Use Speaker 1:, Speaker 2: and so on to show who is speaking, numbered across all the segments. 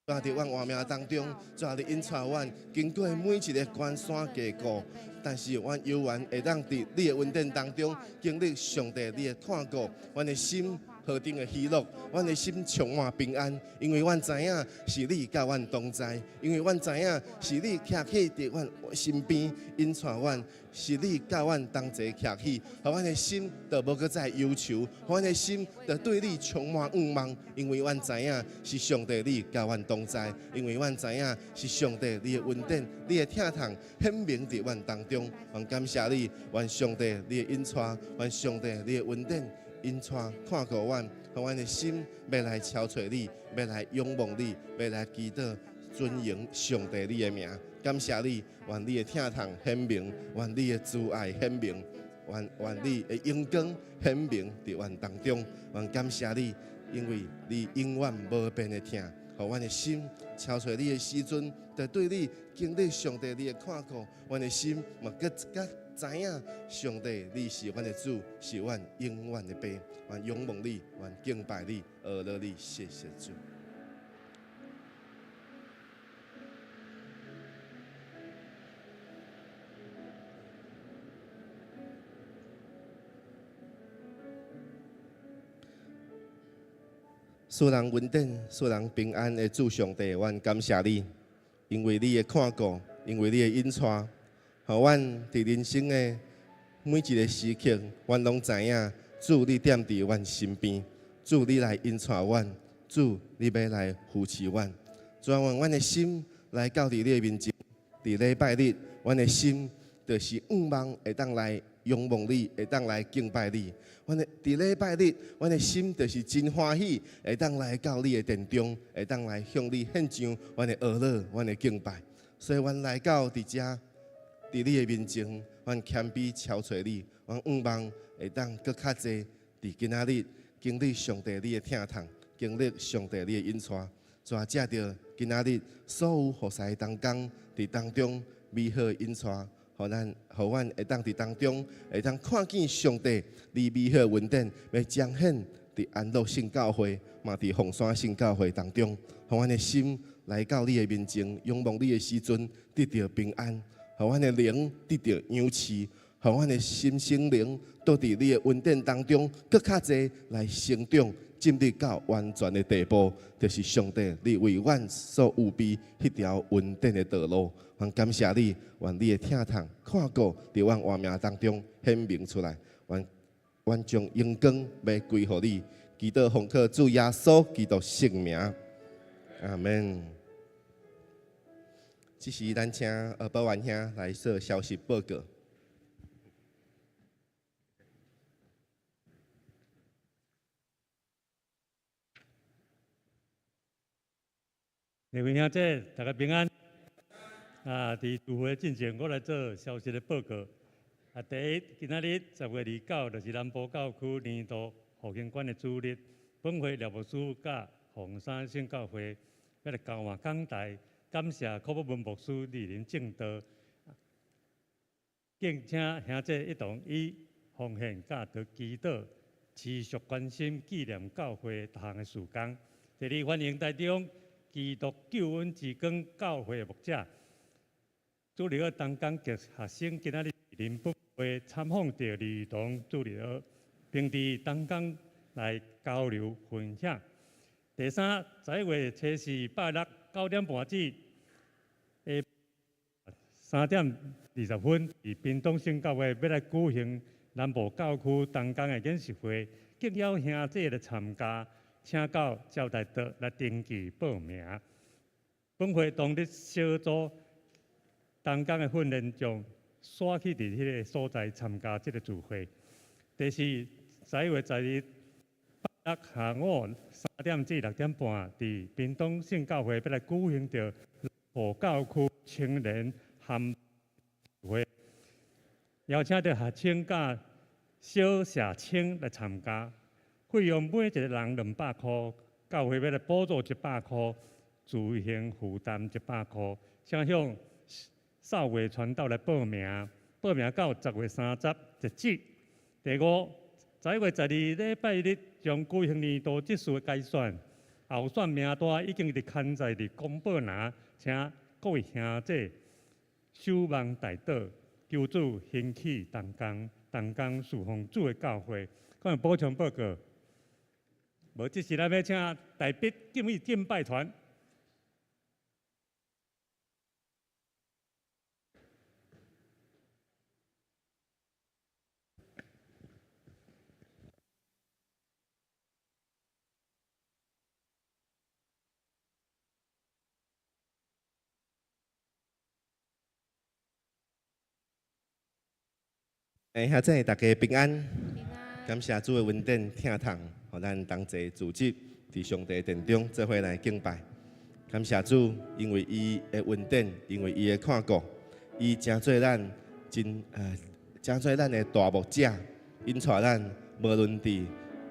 Speaker 1: 主啊，佇阮活命當中，主啊，你引帶阮經過每一个關山過谷，但是阮猶原會當佇你的恩典當中經歷上帝你的看顧，阮的心何等的喜樂，阮的心充滿平安，因為阮知影是你佮阮同在，因為阮知影是你徛起佇阮身邊引帶阮，是你佮阮同齊徛起，予阮的心就無閣再憂愁，予阮的心就對你充滿仰望，因為阮知影是上帝你佮阮同在，因為阮知影是上帝你的恩典、你的疼痛顯明佇阮當中。阮感謝你，願上帝你的引帶，願上帝你的恩典引帶看顧阮，予阮的心欲來朝揣你，欲來仰望你，欲來祈禱尊榮上帝你的名。感謝你，願你的疼痛顯明，願你的慈愛顯明，願你的榮光顯明佇阮當中。願感謝你，因為你永遠無變的疼，予阮的心朝揣你的時陣，就對你經歷上帝你的看顧，阮的心嘛閣較知影上帝你是阮的主，是阮永遠的爸。願仰望你，願敬拜你，阿樂你，謝謝主。賜人恩典、賜人平安的主上帝，阮感謝你，因為你的看顧，因為你的引帶，予阮佇人生的每一个時刻，阮攏知影主你踮佇阮身邊，主你來引帶阮，主你欲來扶持阮。主啊，願阮的心來到佇你的面前，佇禮拜日，阮的心就是向望會當來仰望你，會當來敬拜你。阮的佇禮拜日，阮的心就是真歡喜，會當來到你的殿中，會當來向你獻上阮的阿樂，阮的敬拜。所以，阮來到佇遮，佇你的面前，阮謙卑朝揣你，阮向望會當閣較濟佇今仔日經歷上帝你的疼痛，經歷上帝你的引帶。主啊，藉著今仔日所有服侍同工佇當中美好的引帶，予咱，予阮會當佇當中會當看見上帝你美好的恩典，欲彰顯佇安樂聖教會，嘛佇鳳山聖教會當中，予阮的心來到你的面前，仰望你的時陣，得著平安，予阮的靈得著養飼，予阮的心性靈都佇你的恩典當中，閣較濟來成長，進入到完全的地步，就是上帝你為阮所預備彼條恩典的道路。阮感謝你，願你的疼痛看顧佇阮活命當中顯明出來。願阮將榮光欲歸予你，祈禱奉靠主耶穌基督聖名，阿門。這時，咱請保元兄來做消息報告。
Speaker 2: 各位兄弟，大家平安。啊，佇聚會進前，我來做消息的報告。啊，第一，今仔日10月29，就是南部教區年度復興館的主日。本會廖牧師佮鳳山聖教會欲來交換講台，感謝柯博文牧師蒞臨證道，敬請兄弟一同以奉獻佮著祈禱，持續關心紀念教會逐項的事工。第二，歡迎台中基督救恩之光教會的牧者，主日學同工及學生今仔日臨本會參訪著兒童主日學，並佇同工來交流分享。第三，11月初四拜六9點半至下3點20分，佇屏東聖教會欲來舉行南部教區同工的研習會，敬邀兄弟來參加，請到招待桌來登記報名。本會當日小組同工的訓練將徙去佇彼个所在參加這个聚會。第四，11月12拜六下午3點至6點半，佇屏東聖教會欲來舉行著南部教區青年含會，邀請著學生佮小社青來參加，費用每一个人200箍，教會欲來補助100箍，自行負擔100箍。請向少偉傳道來報名，報名到10月30截止。第五，11月12禮拜日將舉行年度執事的改選，候選名單已經佇刊載佇公報欄，請各位兄弟守望代禱，求主興起同工，同工事奉主的教會。閣有補充報告？無，這時咱欲請大筆敬禮敬拜團。
Speaker 1: 欸，兄姊，大家平安。
Speaker 3: 平安。
Speaker 1: 感謝主的恩典、疼痛，予咱同齊組織佇上帝殿中做伙來敬拜。感謝主，因為伊的恩典，因為伊的看顧，伊成做咱真成做咱的大牧者，引帶咱無論佇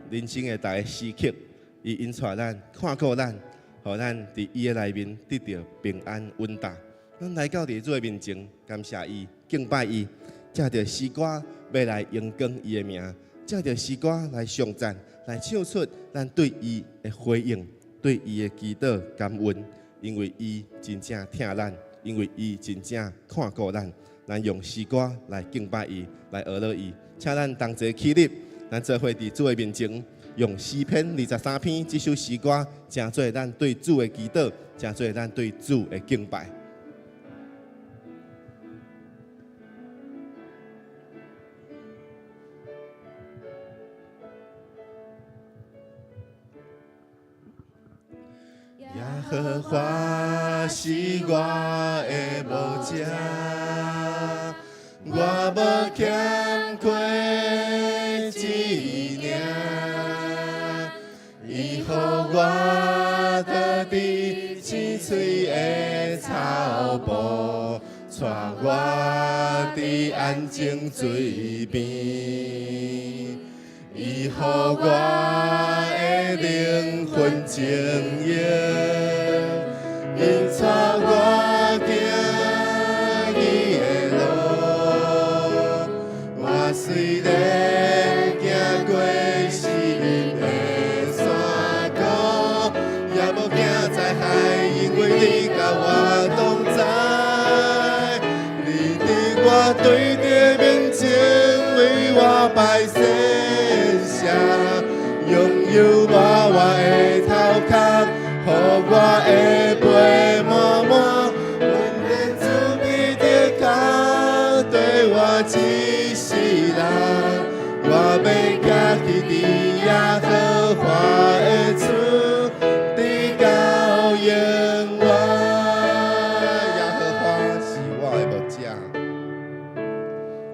Speaker 1: 人生的逐个時刻，伊引帶咱看顧咱，予咱佇伊的內面得著平安穩當。咱來到佇主的面前，感謝伊，敬拜伊。藉著詩歌欲來榮光伊的名，藉著詩歌來頌讚，來唱出咱對伊的回應，對伊的祈禱感恩，因為伊真正疼咱，因為伊真正看顧咱。咱用詩歌來敬拜伊，來學樂伊。請咱同齊起立，咱做伙佇主的面前，用詩篇23篇這首詩歌，成做咱對主的祈禱，成做咱對主的敬拜。耶和華是我的牧者，我無欠缺一領。伊予我倒佇青翠的草埔，帶我佇安靜水邊。伊予我的靈魂晶瑩，引帶我行義的路。我雖然行過死蔭的山谷，也無驚災害，因為你佮我同在。你佇我對著面前為我擺設席，用油抹我的頭殼，予我的杯滿滿。恩典慈悲的跤綴我一世人，我欲行去佇耶和華的厝，直到永遠。耶和華是我的牧者，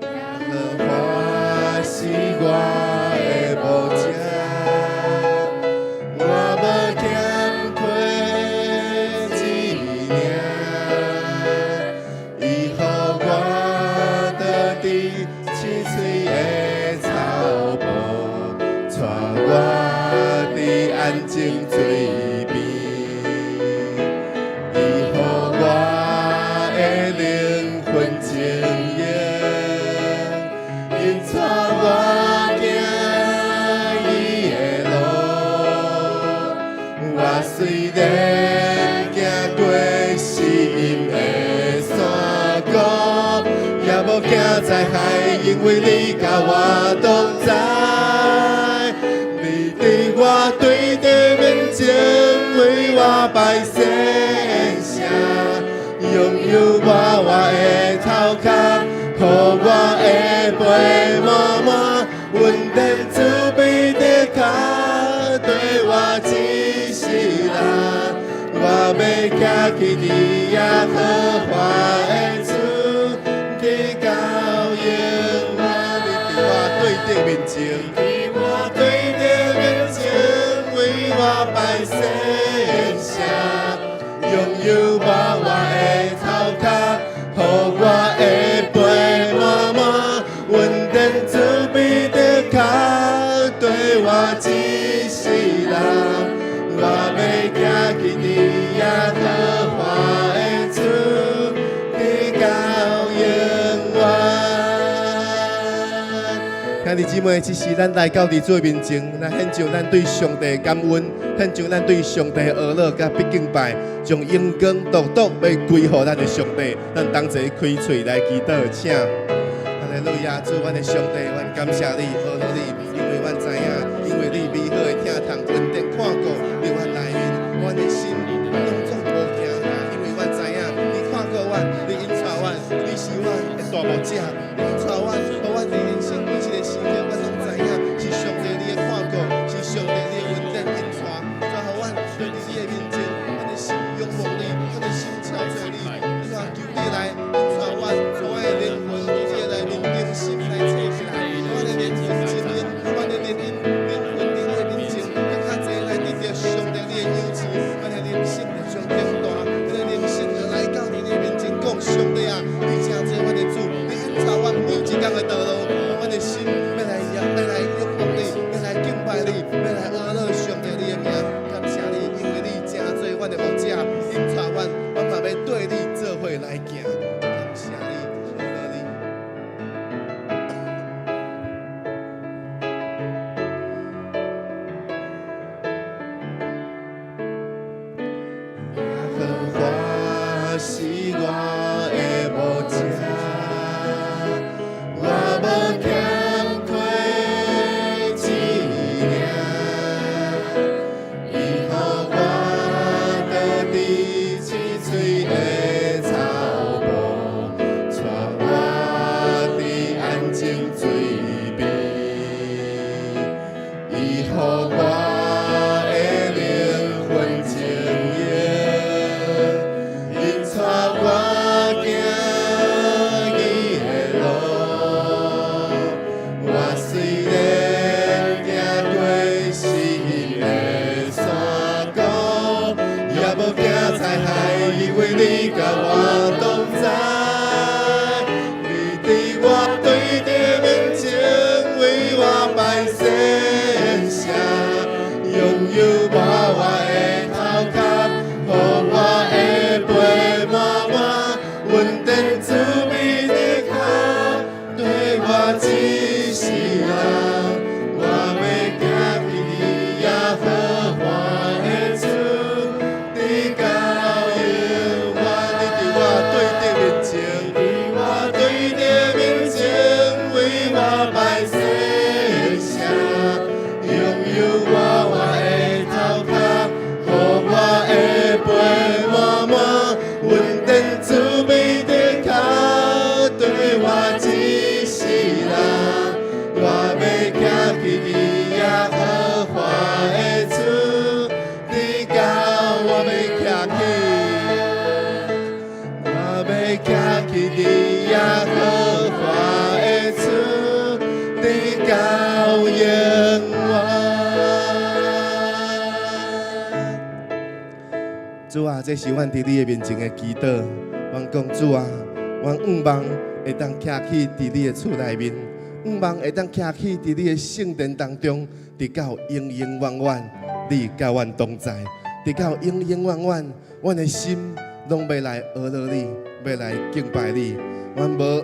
Speaker 1: 耶和華是我的牧者，我無欠缺一領。伊予我倒佇青翠的草埔，帶我佇安靜水邊。伊予我的靈魂晶瑩，引帶我行義的路。我雖然行過死蔭的山谷，也無驚災害，因為你佮我同在。你佇我對著面前為我擺設席，用油抹我的頭殼，予我的杯滿滿。恩典慈悲的跤綴我一世人，我欲行去佇耶和華的厝，直到永遠。你佇我對著面前，佇我對著面前為我擺設席，用油抹我的頭殼，予我的杯滿滿。恩典慈悲的跤綴我一世人，我欲行去佇耶和華的厝，直到永遠。兄弟弟姊妹，這是咱來到佇主的面前，來獻上咱對上帝的感恩，獻上咱對上帝的阿樂佮敬拜，將榮光獨獨欲歸予咱的上帝。咱同齊開喙來祈禱，請。哈利路亞，主，阮的上帝，阮感謝你，阿樂你，因為阮知影，因為你美好的疼痛、恩典看顧佇阮內面，阮的心攏總無驚嚇，因為阮知影，你看顧阮，你引帶阮，你是阮的大牧者，你引帶阮，予阮佇人生每一個時刻，阮攏知影是上帝你的看顧，是上帝你的恩典引帶，帶予阮對佇你的面前，阮的心仰望你，阮的心朝著你，你話求你來引帶阮，予我的靈魂佇你的內面更新來醒起來，阮的靈魂真靈，阮的靈靈魂佇你的面前，更較濟來得著上帝你的扶持，阮的靈性就將長大，阮的靈性就來到你的面前講，上帝啊，你誠做阮的主，你引導阮每一工的道路，阮的心欲來仰，欲來仰望你，欲來敬拜你，欲來阿樂上帝你的名，感謝你，因為你誠做阮的牧者，引導阮，阮嘛欲綴你做伙來行，感謝你，阿樂你。耶和華是我的牧者，我無欠缺一領。伊予我倒佇青翠的草埔，帶我佇安靜水邊。伊予我的靈魂清盈，引帶我行義的路。我雖然行過死蔭的山谷，也無驚災害，因為你佮我同在。你佇我對敵面前為我擺設席，用油抹我的頭殼，予我的杯滿滿，恩典慈悲的跤，綴我一世人。我欲行去耶和華的厝，直到永遠。你佇我對敵面前，佇我對敵面前為我擺設席，用油抹我的頭殼，予我的杯滿滿，恩典慈悲的跤，綴我一世人。我欲行去耶和華的厝，直到我欲徛起，我欲徛起佇耶和華的厝，直到永遠。主啊，這是阮佇你的面前的祈禱。阮講主啊，阮向望會當徛起佇你的厝內面，向望會當徛起佇你的聖殿當中，直到永永遠遠，你佮阮同在，直到永永遠遠，阮的心攏欲來阿樂你，欲來敬拜你。阮無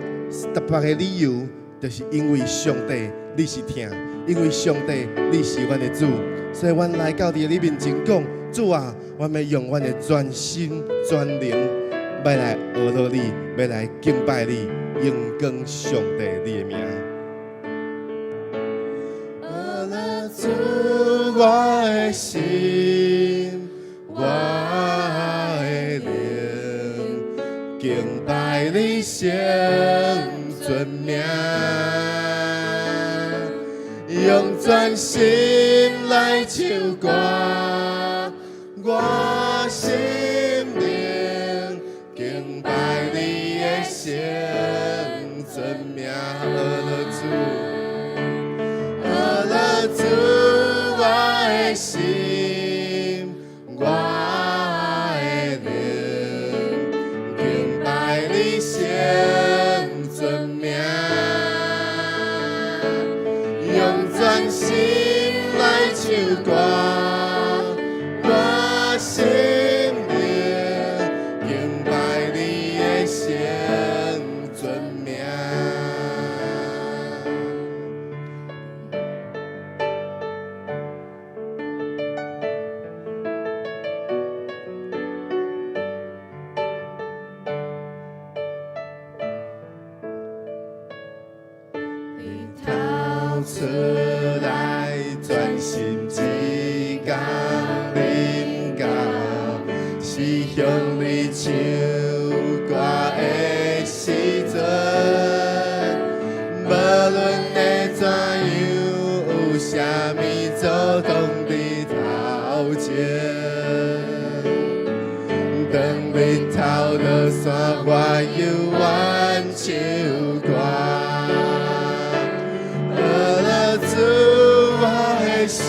Speaker 1: 特別的理由，就是因為上帝你是疼，因為上帝你是阮的主，所以阮來到佇你面前講，主啊，阮欲用阮的全心全靈，欲來阿樂你，欲來敬拜你，榮光上帝你的名。阿樂主我的心，我的靈，敬拜你聖尊名，用全心來唱歌，我心靈敬拜你的聖尊名，阿樂主，阿樂主我的心，我的靈，敬拜你聖尊名，用全心來唱歌，出來，專心一工臨到，是向你唱歌的時陣。無論會怎樣，有啥物阻擋佇頭前，當日頭落山，我猶原唱歌。阿樂主我的心，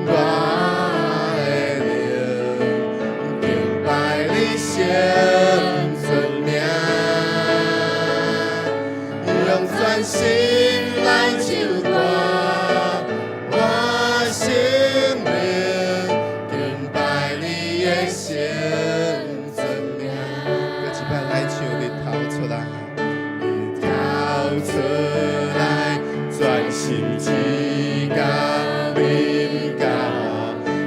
Speaker 1: 我的靈，敬拜你聖尊名，用全心來唱歌，我生命敬拜你的聖尊名。閣一擺來唱日頭出來，日頭出來，專心一工臨到，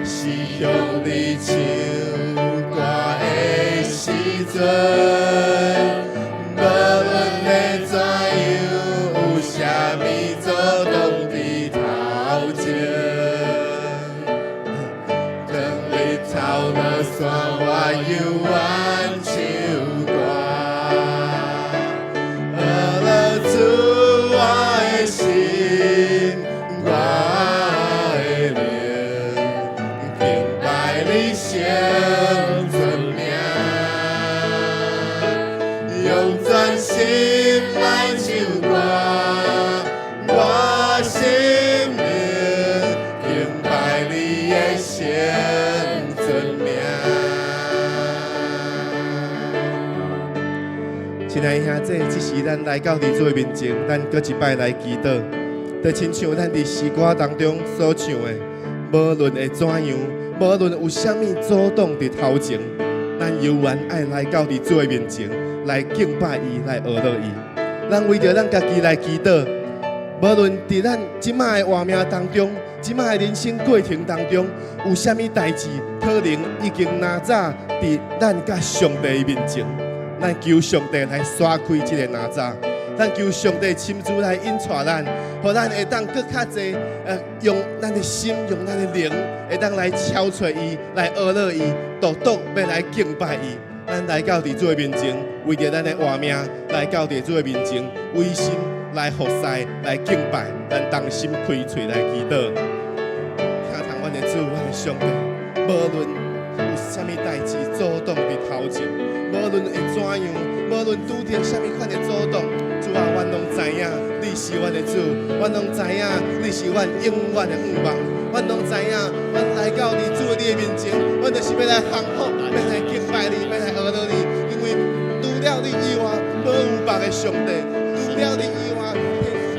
Speaker 1: 是向你唱歌的時陣。無論會怎樣，有啥物阻擋佇頭前，當日頭落山，我猶原唱歌。阿樂主我的心，我的靈，敬拜你聖尊名，用全心來唱歌，我生命敬拜你的聖尊名。親愛的兄弟，這時咱來到佇主的面前，咱閣一擺來祈禱。就親像咱佇詩歌當中所唱的，無論會怎樣，無論有啥物阻擋佇頭前，咱猶原愛來到佇主的面前，來敬拜伊，來阿樂伊。咱為著咱家己來祈禱，無論佇咱這擺的活命當中，這擺的人生過程當中，有啥物代誌可能已經哪吒佇咱佮上帝的面前，咱求上帝來徙開這个哪吒，咱求上帝親自來引帶咱，予咱會當閣較濟，用咱的心，用咱的靈，會當來超揣伊，來阿樂伊，獨獨欲來敬拜伊。咱來到佇主的面前，為著咱的活命，來到佇主的面前，違心來服侍，來敬拜，咱同心開喙來祈禱。疼痛阮的主，阮的上帝，無論有啥物代誌阻擋佇頭前，無論會怎樣，無論拄著啥物款的阻擋，主啊，阮攏知影你是阮的主，阮攏知影你是阮永遠的向望，阮攏知影，阮來到佇主你的面前，阮就是欲來降服，欲來敬拜你，欲來阿樂你，因為除了你以外，無有別个上帝；除了你以外，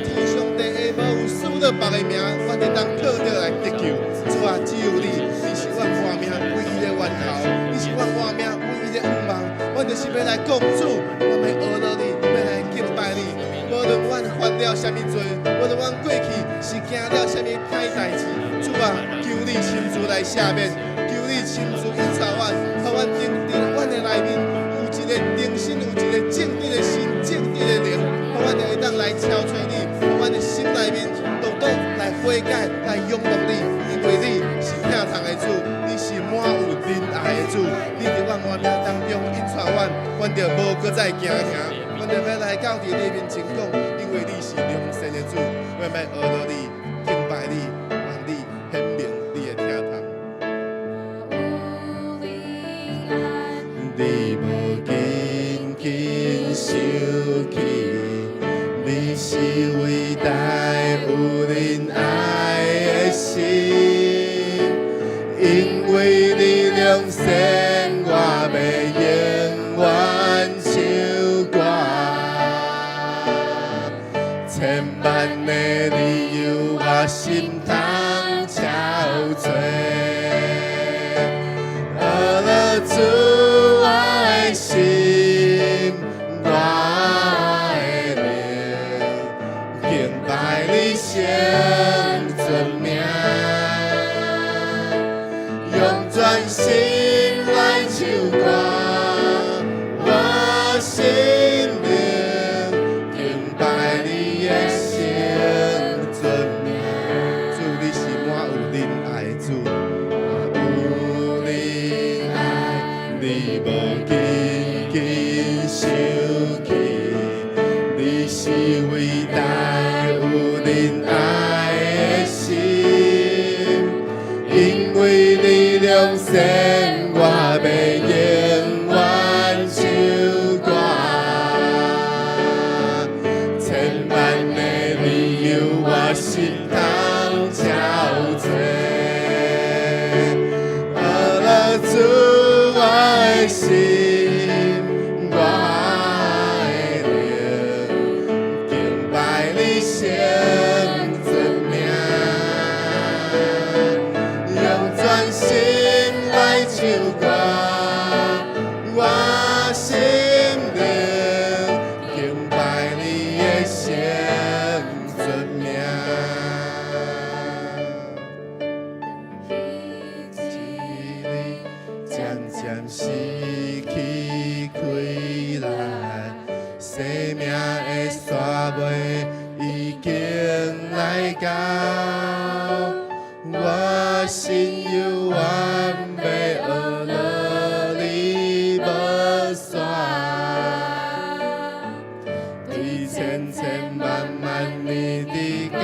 Speaker 1: 天上地下無有輸了別个名，阮會當靠著來得救。主啊，只有你，你是阮活命唯一的源頭，你是阮活命唯一的向望。阮就是欲來講主，阮欲阿樂你，欲來敬拜你。無論阮犯了啥物罪，無論阮過去是行了啥物歹代誌，主啊，求你親自來赦免，求你親自引導阮，予阮佇佇阮的內面有一個重新，有一個正直的心、正直的靈，予阮會當來超揣你，予阮的心內面獨獨來悔改、來仰望你，因為你是疼痛的主，你是滿有仁愛的主，你佇阮活命當中引帶阮，阮就無閣再驚嚇，阮就欲來到佇你面前講，因為你是良善的主，阮欲阿樂你、敬拜你，願你顯明你的疼痛。你無緊緊生氣，你是偉大有仁愛的神，因為你良善，我欲永遠唱歌。千萬的理由，我心通超揣。阿樂主我的心，我的靈，敬拜你聖尊名，用全心來唱歌，我生命敬拜你的聖你無緊緊想起，你是偉大有仁愛的神，因為你良善，我欲永遠唱歌。千萬的理由，我實通超濟。阿拉主，我的心，我的靈，敬拜你聖尊名，用全心來唱歌，我心靈敬拜你的聖尊名。
Speaker 3: 當彼一
Speaker 1: 日漸漸失去氣力，生命的煞尾已經來到，我心猶原欲學落你無散，對千千萬萬年的教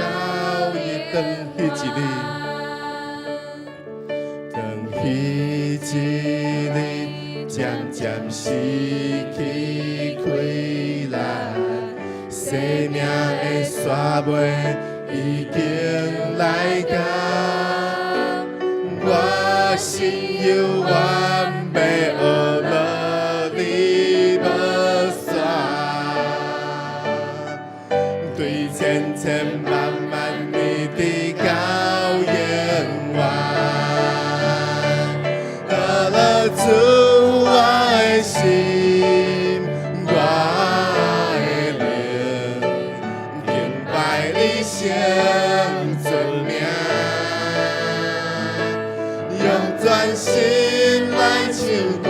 Speaker 1: 義，當彼一日。當彼一日漸漸失去氣力，生命的煞尾已經來到，我心猶原欲學落你無散，對千千萬萬年的到永遠。阿拉主，我的心，我的靈，敬拜你聖尊名，用全心來唱歌，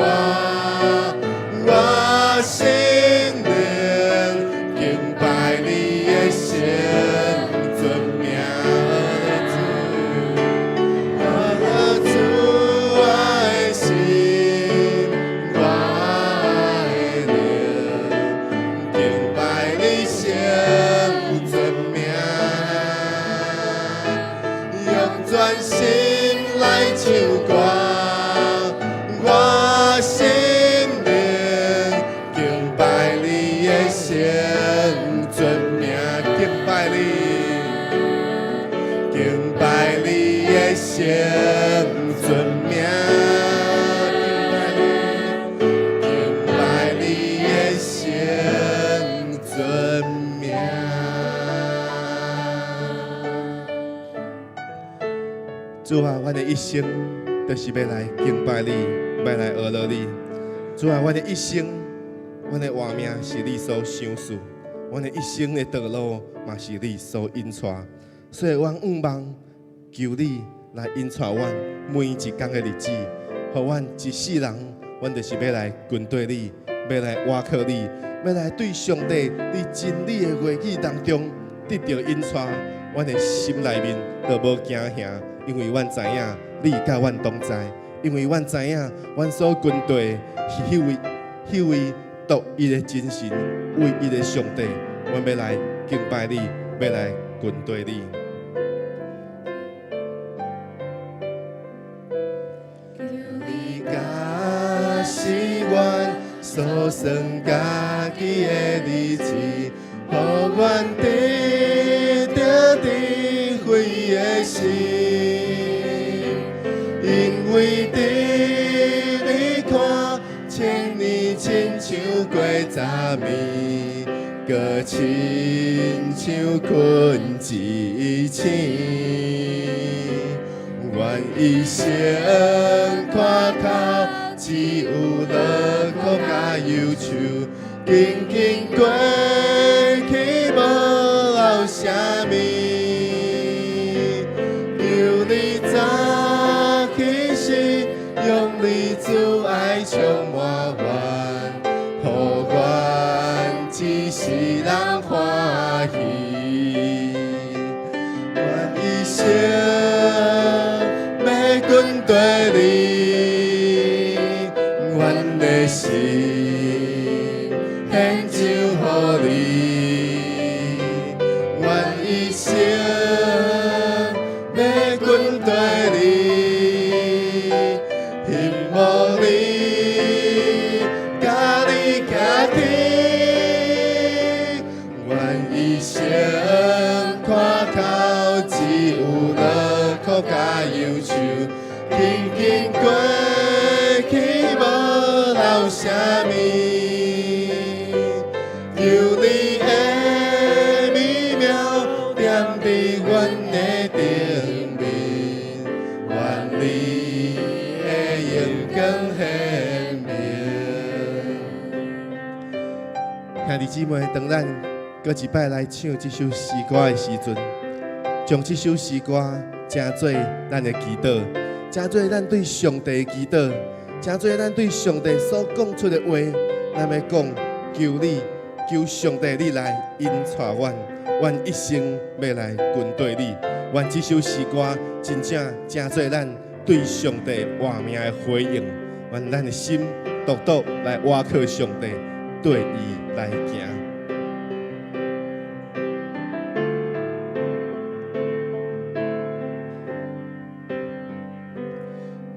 Speaker 1: 我心靈敬拜你的聖尊名。阿拉主，我的心，我的靈，敬拜你聖尊名，用全心來唱歌，我心靈敬拜你的聖尊名，敬拜你，敬拜你的聖尊名，敬拜你，敬拜你的聖尊名。主啊，阮的一生就是欲來敬拜你，欲來學落你。主啊，阮的一生，阮的活命是你所賞賜，阮的一生的道路嘛是你所引帶。所以，阮向望求你來引帶阮每一工的日子，予阮一世人，阮就是欲來跟綴你，欲來倚靠你，欲來對上帝佇真理的話語當中得著引帶。阮的心內面都無驚嚇，因為阮知影你佮阮同在，因為阮知影阮所跟綴是彼位獨一的真神，唯一的上帝。阮欲來敬拜你，欲來跟綴你。
Speaker 3: 求
Speaker 1: 你教示阮所算家己的日子，予阮得著智慧的心，因為佇你看，千年親像過昨暝，閣親像睏一醒。阮一生看透，只有樂苦佮憂愁，緊緊過去無留啥物。求你早起時，用你慈愛充滿阮，予阮一世人歡喜。阮一生欲跟綴你，阮的心獻上予你，阮一生欲跟綴你，希望你佮你行去，阮一生看透只有樂苦佮憂愁，緊緊過去無留啥物。求你的美妙踮佇阮的頂面，願你的榮光顯明。兄弟姊妹，當咱閣一擺來唱這首詩歌的時陣，將這首詩歌成做咱的祈禱，成做咱對上帝的祈禱，成做咱對上帝所講出的話，咱欲講，求你，求上帝你來引帶阮，阮一生欲來跟綴你。願這首詩歌真正成做咱對上帝活命的回應，願咱的心獨獨來倚靠上帝，綴伊來行。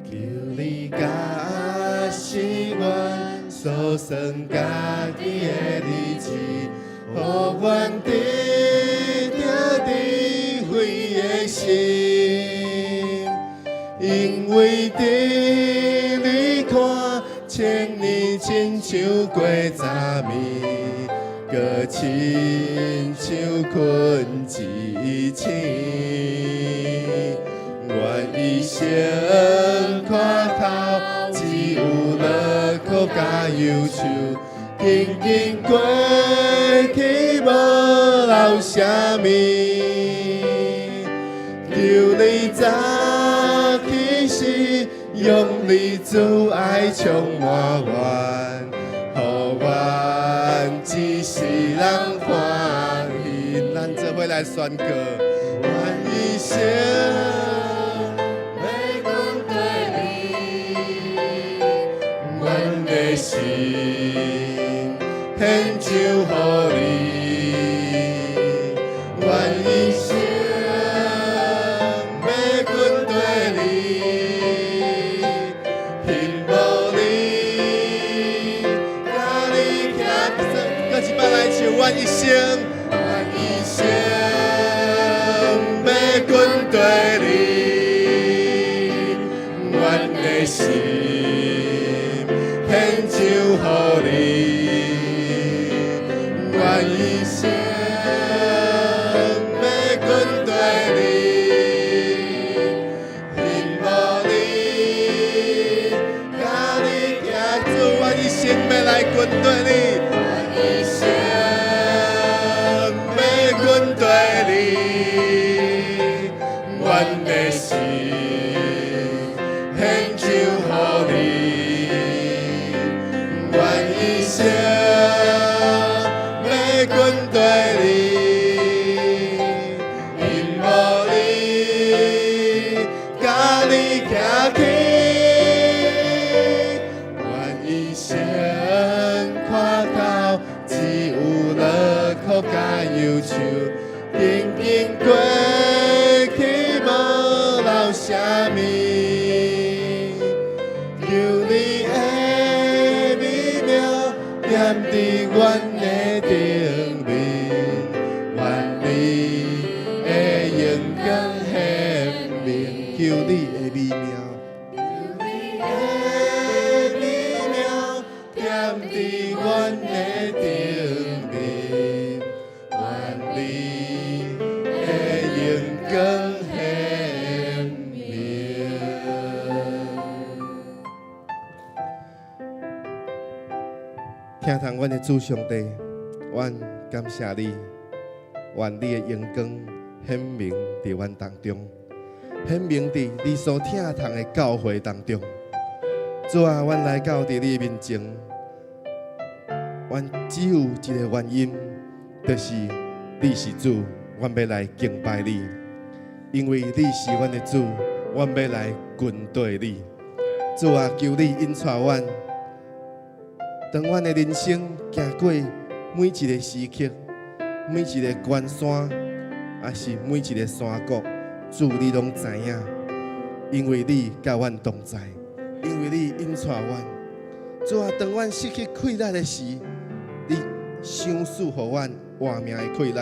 Speaker 1: 求你駕駛阮所算家己的日子，予阮得著智慧的心，因為佇你看，千年親像過昨暝，閣親像睏一醒。阮一生看透，只有樂苦佮憂愁，緊緊過去無留啥物。求你早起時，用你慈愛充滿阮，予阮一世人歡喜。咱做伙來宣告，阮一生欲跟綴你，阮的心獻上予你，阮一生欲跟綴你，希望你佮你行，閣一擺來唱，阮一生，阮一生欲跟綴你，阮的心獻上予你，阮一生欲跟綴你，希望你佮你行，主，阮一生欲來跟綴你，阮一生欲跟綴你，阮的心獻上予你，阮一生欲跟綴你，希望你佮你行去，阮一生看透，只有樂苦佮憂愁，緊緊過去無留啥物。求你的美妙踮佇阮的頂面，願你的榮光顯明。求你的美妙，求你的美妙踮佇阮的頂面，願你的榮光顯明。疼痛阮的主上帝，阮感謝你，願你的榮光顯明佇阮當中，顯明佇你所疼痛的教會當中。主啊，阮來到佇你面前，阮只有一個原因，就是你是主，阮欲來敬拜你，因為你是阮的主，阮欲來跟綴你。主啊，求你引帶阮，當阮的人生行過每一个時刻，每一个關山，抑是每一个山谷，主你攏知影，因為你佮阮同在，因為你引帶阮。主啊，當阮失去氣力的時，你賞賜予阮活命的氣力，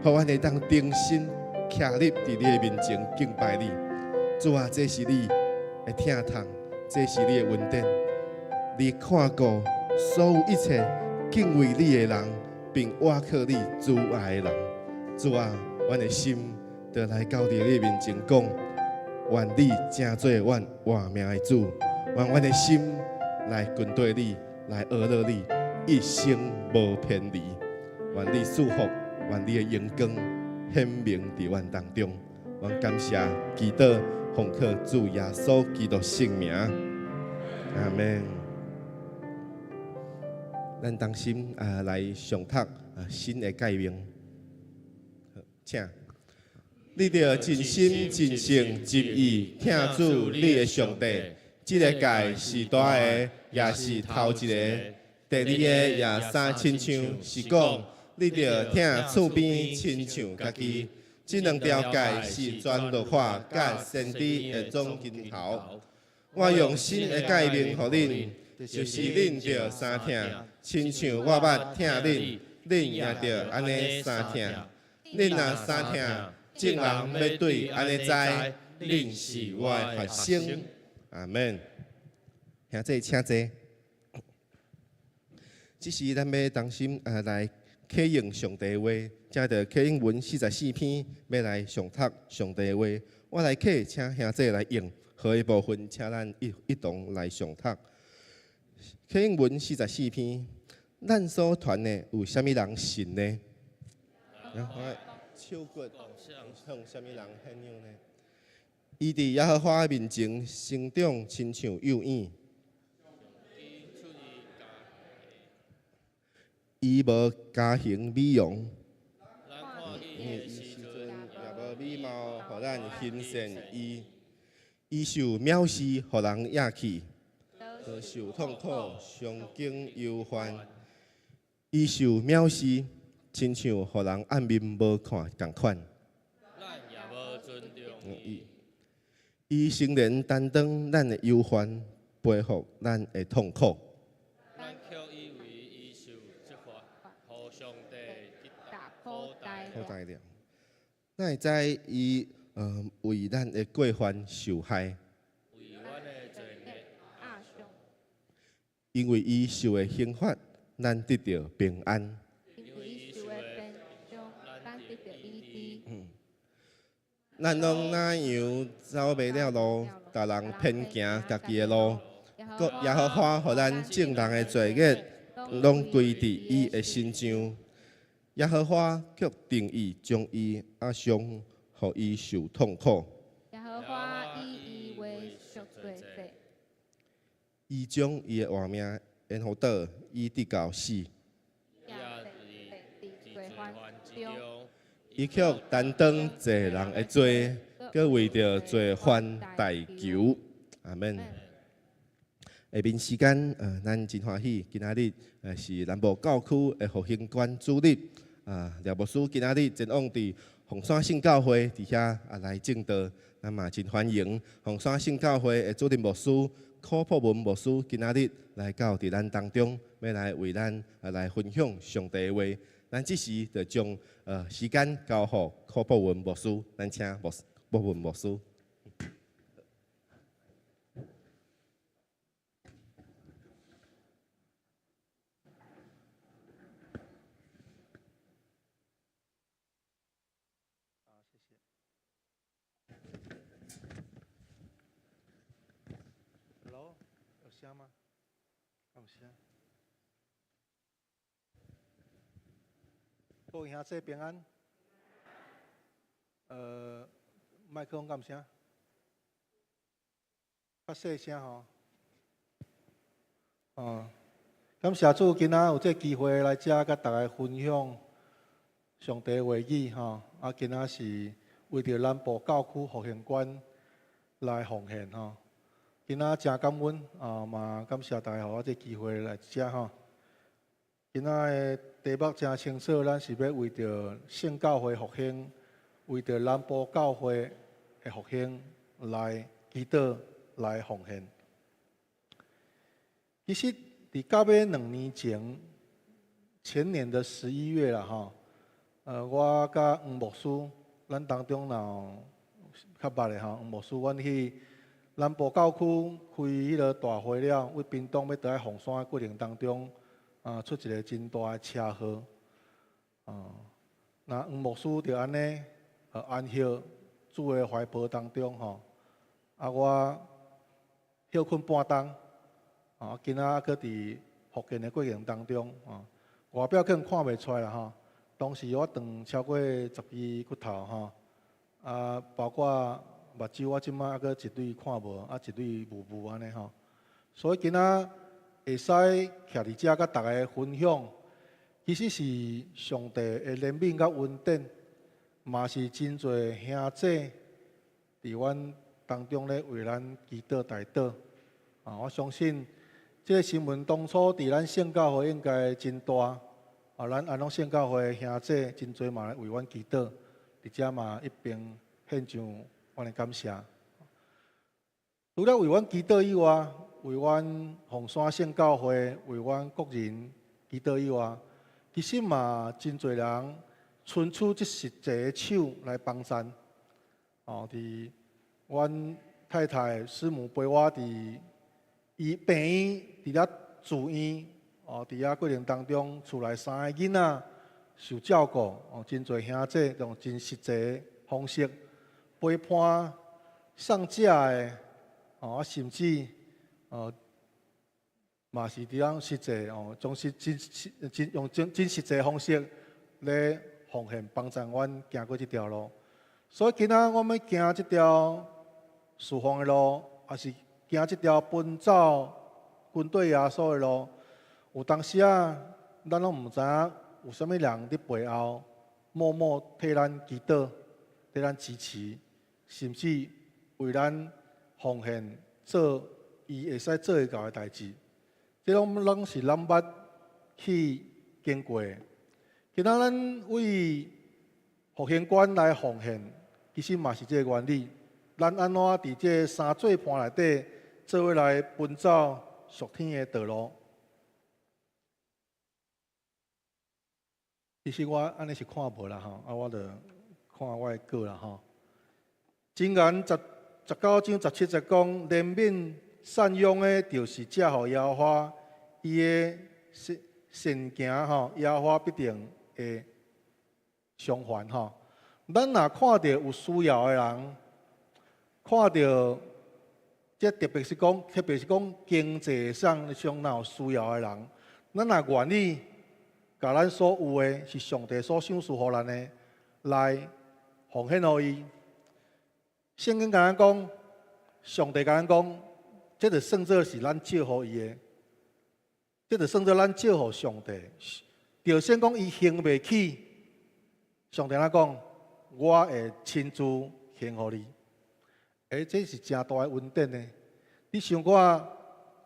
Speaker 1: 予阮會當重新徛立佇你的面前敬拜你。主啊，這是你的疼痛，這是你的恩典。你看顧所有一切敬畏你的人，並倚靠你慈愛的人。主啊，阮的心就來到佇你面前講，願你成做阮活命的主，願阮的心來跟隨你，來學樂你，一生無偏離。願你賜福，願你的榮光顯明佇阮當中。阮感謝祈禱，奉靠主耶穌基督聖名，阿們。咱同心啊來誦讀啊新的誡命，請。你著盡心、盡性、盡意疼主你的上帝。這个誡是大个，也是頭一个。第二个也相親像，是講你著疼厝邊親像家己。這兩條誡是全律法佮先知的總根頭。我用新的誡命予恁，就是恁著相疼，親像我捌疼恁，恁也著按呢相疼。恁若相疼，眾人欲對按呢知，恁是我的學生。阿們。兄弟請坐。這時咱欲同心啊來啟應上帝的話，正著啟應文44篇，欲來誦讀上帝的話。我來啟，請兄弟來應，好的部分，請咱一一同來誦讀。啟應文四十四篇，咱所傳的有啥物人信呢？手骨向啥物人獻養呢？伊佇耶和華面前成長，親像幼嬰。伊無加行美容，伊時陣也無美貌，予咱欣羨伊。伊受藐視，予人厭棄，受痛苦，常經憂患。伊受藐視，親像予人掩面無看仝款。伊伊誠然擔當咱的憂患，背負咱的痛苦。苦待了，哪會知伊為咱的過犯受害？因為伊受的刑罰，咱得著平安。咱攏若羊走迷了路，逐人偏行家己的路。閣耶和華予咱眾人的罪孽，攏歸佇伊的身上。耶和華卻定意將伊壓傷，予伊受痛苦。
Speaker 3: 耶和華以伊為贖罪祭。
Speaker 1: 伊將伊的活命延予倒，伊直到死。伊卻擔當濟人的罪，閣為著罪犯代求。阿們。下面時間，咱真歡喜，今仔日是南部教區的復興館主日，啊，廖牧師今仔日前往佇鳳山聖教會佇遐啊來證道，咱嘛真歡迎鳳山聖教會的主任牧師柯破文牧師今仔日來到佇咱當中，欲來為咱啊來分享上帝的話。咱這時就將時間交予柯破文牧師，咱請牧破文牧師。
Speaker 4: Hello，有聲嗎？有聲。各位兄弟平安。麥克風敢有聲？較細聲吼。哦，感謝主，今仔有這個機會來遮佮大家分享上帝話語吼。啊，今仔是為著南部教區復興館來奉獻吼。今仔誠感恩啊，嘛感謝大家予我這個機會來遮吼。今仔的題目誠清楚，咱是欲為著聖教會復興，為著南部教會的復興來祈禱、來奉獻。其實，佇到尾2年前，前年的11月啦，吼，我佮黃牧師，咱當中若有較捌的吼，黃牧師，阮去南部教區開彼个大會了，為屏東欲倒來鳳山的過程當中，啊，出一个真大的車禍，啊，那黃牧師就按呢，安息主的懷抱當中吼，啊，我歇睏半冬，啊，今仔閣佇復健的過程當中，啊，外表可能看袂出來啦吼，當時我斷超過10支骨頭吼，啊，包括目睭我這擺猶閣一對看無，啊，一對霧霧按呢吼，所以今仔會使徛佇遮佮逐家分享，其實是上帝的憐憫佮恩典，嘛是真濟兄弟佇阮當中咧為咱祈禱代禱。啊，我相信這个新聞當初佇咱聖教會應該真大，啊，咱安樂聖教會兄弟真濟嘛來為阮祈禱，佇遮嘛一併獻上阮的感謝。除了為阮祈禱以外，為阮鳳山聖教會、為阮個人祈禱以外，其實嘛真濟人伸出這實際的手來幫贊。哦，佇阮太太師母陪我佇醫病院佇遐住院，哦，佇遐過程當中，厝內三个囡仔受照顧，哦，真濟兄弟用真實際的方式陪伴送食的，哦，甚至哦，嘛是佇遐實際哦，總是真真用真真實際方式咧奉獻幫助阮行過這條路。所以今仔我欲行這條侍奉的路，抑是行這條奔走跟綴耶穌的路，有當時啊，咱攏毋知影有啥物人佇背後默默替咱祈禱、替咱支持，甚至為咱奉獻做伊會使做會到的代誌。這攏攏是咱捌去經過的。今仔咱為復興館來奉獻，其實嘛是這个原理。咱按怎佇這三做伴內底做伙來奔走屬天的道路？其實我按呢是看無啦吼，啊，我就看我的稿啦吼。箴言19章17節講，憐憫贍養的，就是借予耶和華，伊的善善行吼，耶和華必定會償還吼。咱若看著有需要的人，看著這特別是講，特別是講經濟上上若有需要的人，咱若願意共咱所有的，是上帝所賞賜予咱的，來奉獻予伊。聖經共咱講，上帝共咱講，這就算做是咱借予伊的，這就算做咱借予上帝。就算講伊還袂起，上帝怎講？我會親自還予你。欸，這是誠大的恩典呢。你想看，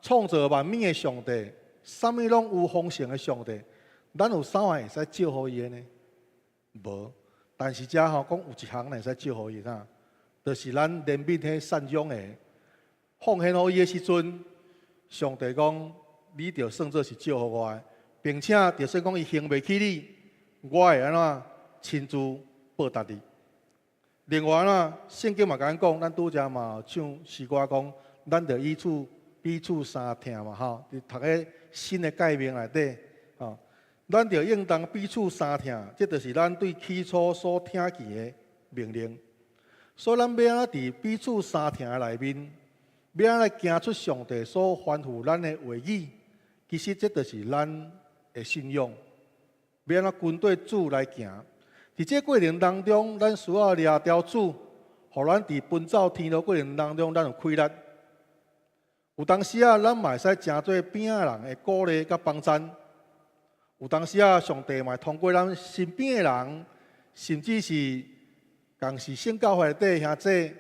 Speaker 4: 創造萬物的上帝，啥物攏有豐盛的上帝，咱有啥會使借予伊的呢？無。但是遮吼講有一項會使借予伊啥？就是咱憐憫彼贍養的，奉獻予伊的時陣，上帝講，你就算做是借予我的，並且就算講伊還袂起你，我會按怎親自報答你。另外啦，聖經嘛共咱講，咱拄才嘛唱詩歌講，咱著彼此彼此相疼嘛吼，佇讀个新的誡命內底，吼，咱著應當彼此相疼，這就是咱對起初所聽見的命令。所以咱欲按怎佇彼此相疼的內面，欲按怎來行出上帝所吩咐咱的話語，其實這就是咱的信仰。欲按怎跟綴主來行？佇這過程當中，咱需要掠牢主，予咱佇奔走天路過程當中，咱有氣力。有當時啊，咱嘛會使成做邊仔人的鼓勵佮幫贊。有當時啊，上帝嘛會通過咱身邊的人，甚至是仝是聖教會內底兄弟，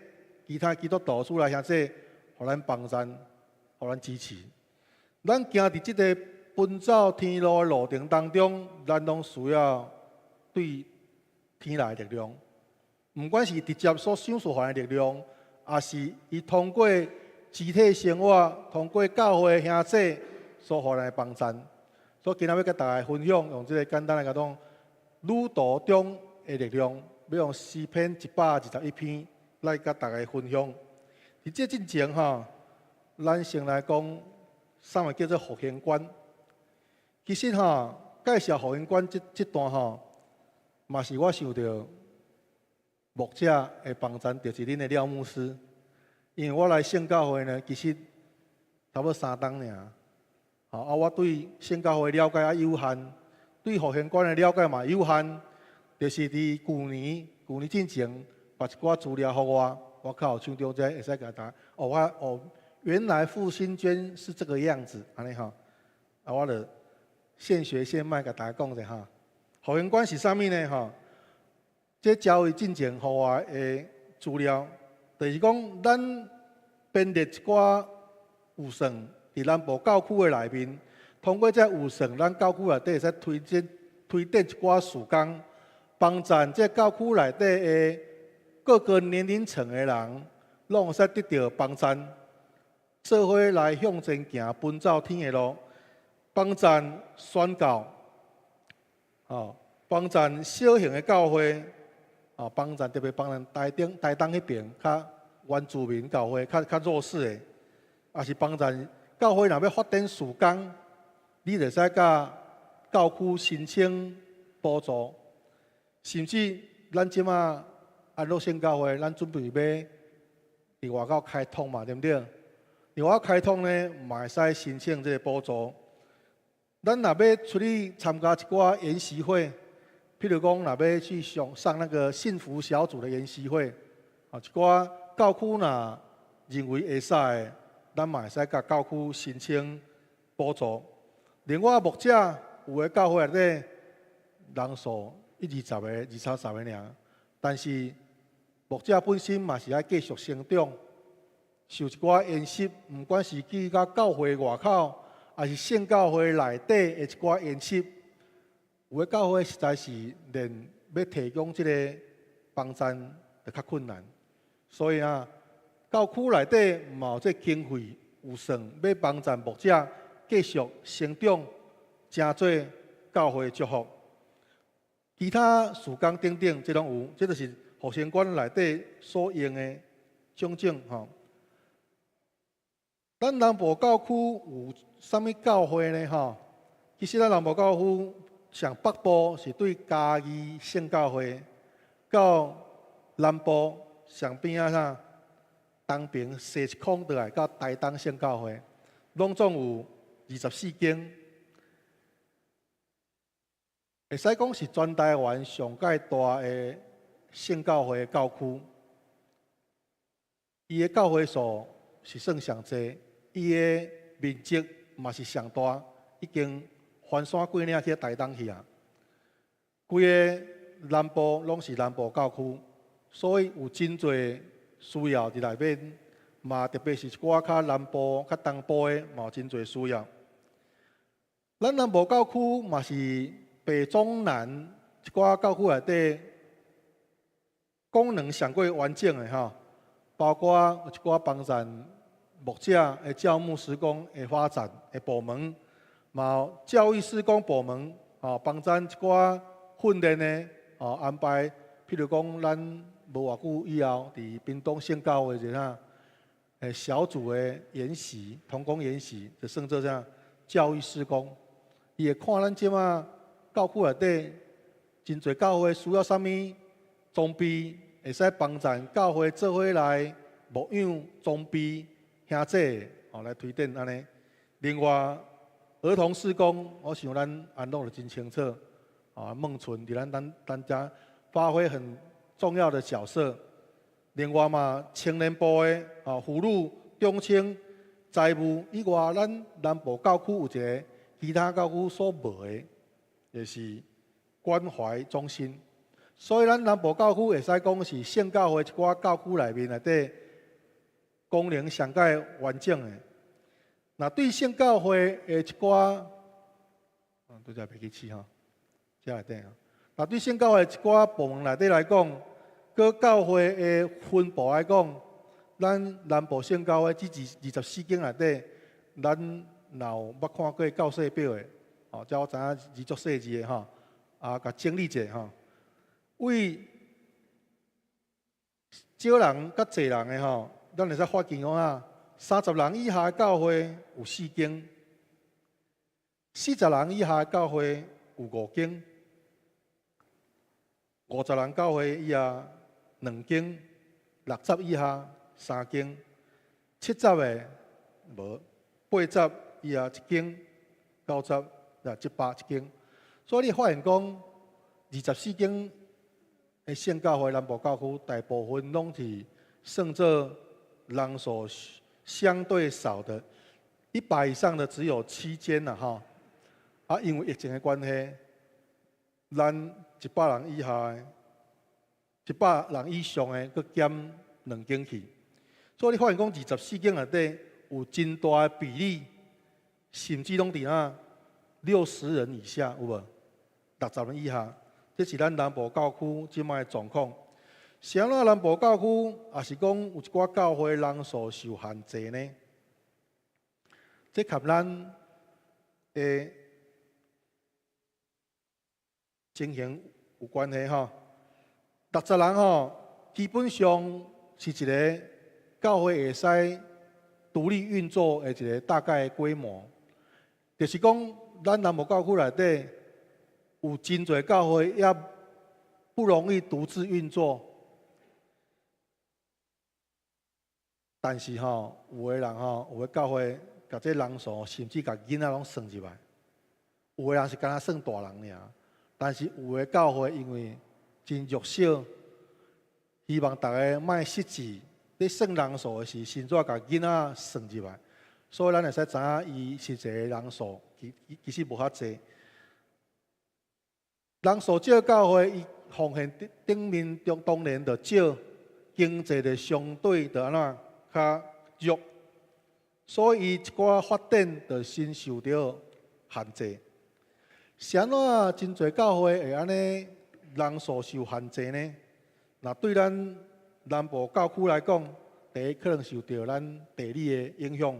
Speaker 4: 其他基督徒主內兄弟，予咱幫贊，予咱支持。咱行佇這个奔走天路的路程當中，咱攏需要對天來的力量，毋管是直接所賞賜予的力量，抑是伊通過肢體生活、通過教會兄弟所予咱的幫贊。所以今仔欲共大家分享，用這个簡單來講，旅途中的力量，欲用詩篇121篇來共大家分享。佇這進前吼，咱先來講啥物叫做復興館。其實吼，介紹復興館這段吼，嘛是我受著牧者的幫贊，就是恁的廖牧師。因為我來聖教會呢，其實差不多3冬爾。吼啊，我對聖教會了解也有限，對復興館的了解嘛有限。就是佇舊年進前，把一寡資料予我，我較有想著這會使共大家。哦，我哦，原來復興捐是這個樣子，按呢吼。啊，我就現學現賣，共大家講一下哈。復興館是啥物呢？吼，這教會進前予我的資料，就是講咱編列一寡預算佇南部教區的內面，通過這預算，咱教區內底會使推展一寡事工，幫贊這教區內底的各個年齡層的人，攏會使得著幫贊，做伙來向前行，奔走天的路，幫贊宣教，吼，幫贊小型的教會，啊，幫贊特別幫贊台東彼爿較原住民教會較弱勢的，抑是幫贊教會若欲發展事工，你會使共教區申請補助，甚至咱這馬安樂聖教會，咱準備欲佇外口開拓嘛，對毋對？佇外口開拓呢，嘛會使申請這個補助。咱若欲出去參加一寡研習會，譬如講，若欲去上那個幸福小組的研習會，啊，一寡教區若認為會使的，咱嘛會使共教區申請補助。另外，牧者有的教會內底人數一二十個、二三十個爾，但是牧者本身嘛是愛繼續成長，受一寡研習，毋管是去到教會外口，抑是聖教會內底的一寡研習，有的教會實在是連欲提供這个幫贊就較困難，所以啊，教區內底嘛有這經費預算，欲幫贊牧者繼續成長，成做教會祝福。其他事工等等，這攏有，這就是復興館內底所用的種種吼。咱南部教區有啥物教會呢？吼，其實咱南部教區上北部是對嘉義聖教會，到南部上邊仔啥東爿踅一空倒來到台東聖教會，攏總有24間，會使講是全台灣上蓋大的聖教會的教區。伊的教會數是算上濟，伊的面積嘛是上大，已經翻山過嶺去台東去啊。規个南部攏是南部教區，所以有真濟需要佇內面，嘛特別是一寡較南部、較東部的，嘛有真濟需要。咱南部教區嘛是北中南一寡教區內底功能上過完整的吼，包括有一寡幫贊牧者的教牧事工的發展的部門，嘛有教育事工部門，吼幫贊一寡訓練的吼安排，譬如講咱無偌久以後，佇屏東聖教會一個小組的研習，同工研習，就算做啥教育事工。伊會看咱這馬教區內底真濟教會需要啥物裝備，會使幫贊教會做伙來牧養裝備兄弟，吼來推展按呢。另外，兒童事工，我想咱安樂就真清楚，啊，孟春佇咱遮發揮很重要的角色。另外嘛，青年部的啊，婦女、中青、財務以外，咱南部教區有一个其他教區所無的，就是關懷中心。所以咱南部教區會使講是聖教會一寡教區內面內底功能上蓋完整的。若對聖教會的一寡拄才袂去試吼，遮內底吼。若對聖教會一寡部門內底來講，閣教會的分布來講，咱南部聖教會這24間內底，咱若有捌看過教稅表的，哦，這我知影字足細字的吼，啊，共整理者吼，為少人佮濟人的吼，咱會使發現講啊，30人以下的教會有四間，40人以下的教會有五間，50人教會以下兩間，60以下三間，70的無，80以下一間，90啊100一間。所以你發現講，24間的聖教會南部教區，大部分攏是算做人數相對少的，100以上的只有7間啦，吼。啊，因為疫情的關係，咱100人以下的、100人以上的，閣減兩間去。所以你發現講，24間內底有真大的比例，甚至攏佇那60人以下，有無？60人以下，這是咱南部教區這擺的狀況。是按怎南部教區，也是講有一寡教會人數受限制呢？這佮咱的情形有關係吼。60人吼，基本上是一個教會會使獨立運作的一個大概的規模。就是講，咱南部教區內底有真濟教會也不容易獨自運作。但是吼，有的人吼，有的教會，共這人數甚至共囡仔攏算入來。有的人是敢若算大人爾，但是有的教會因為真弱小，希望逐家莫失志，咧算人數的時，甚至共囡仔算入來。所以咱會使知影伊實際的人數，其實無遐濟。人數少教會，伊奉獻頂面中當然就少，經濟就相對就按怎較弱，所以伊一寡發展就先受著限制。是按怎真濟教會會按呢人數受限制呢？若對咱南部教區來講，第一可能受著咱地理的影響。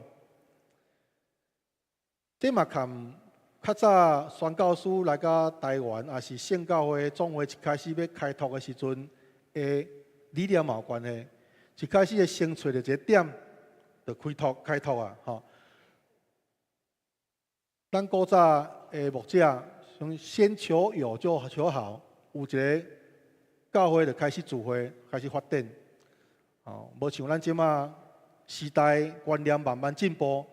Speaker 4: 這嘛含較早宣教師來到台灣，也是聖教會總會一開始欲開拓的時陣的理念嘛有關係。一開始先揣著一個點，就開拓開拓啊！吼，咱古早的牧者，先求有就求好，有一個教會就開始聚會，開始發展。哦，無像咱這馬時代觀念慢慢進步，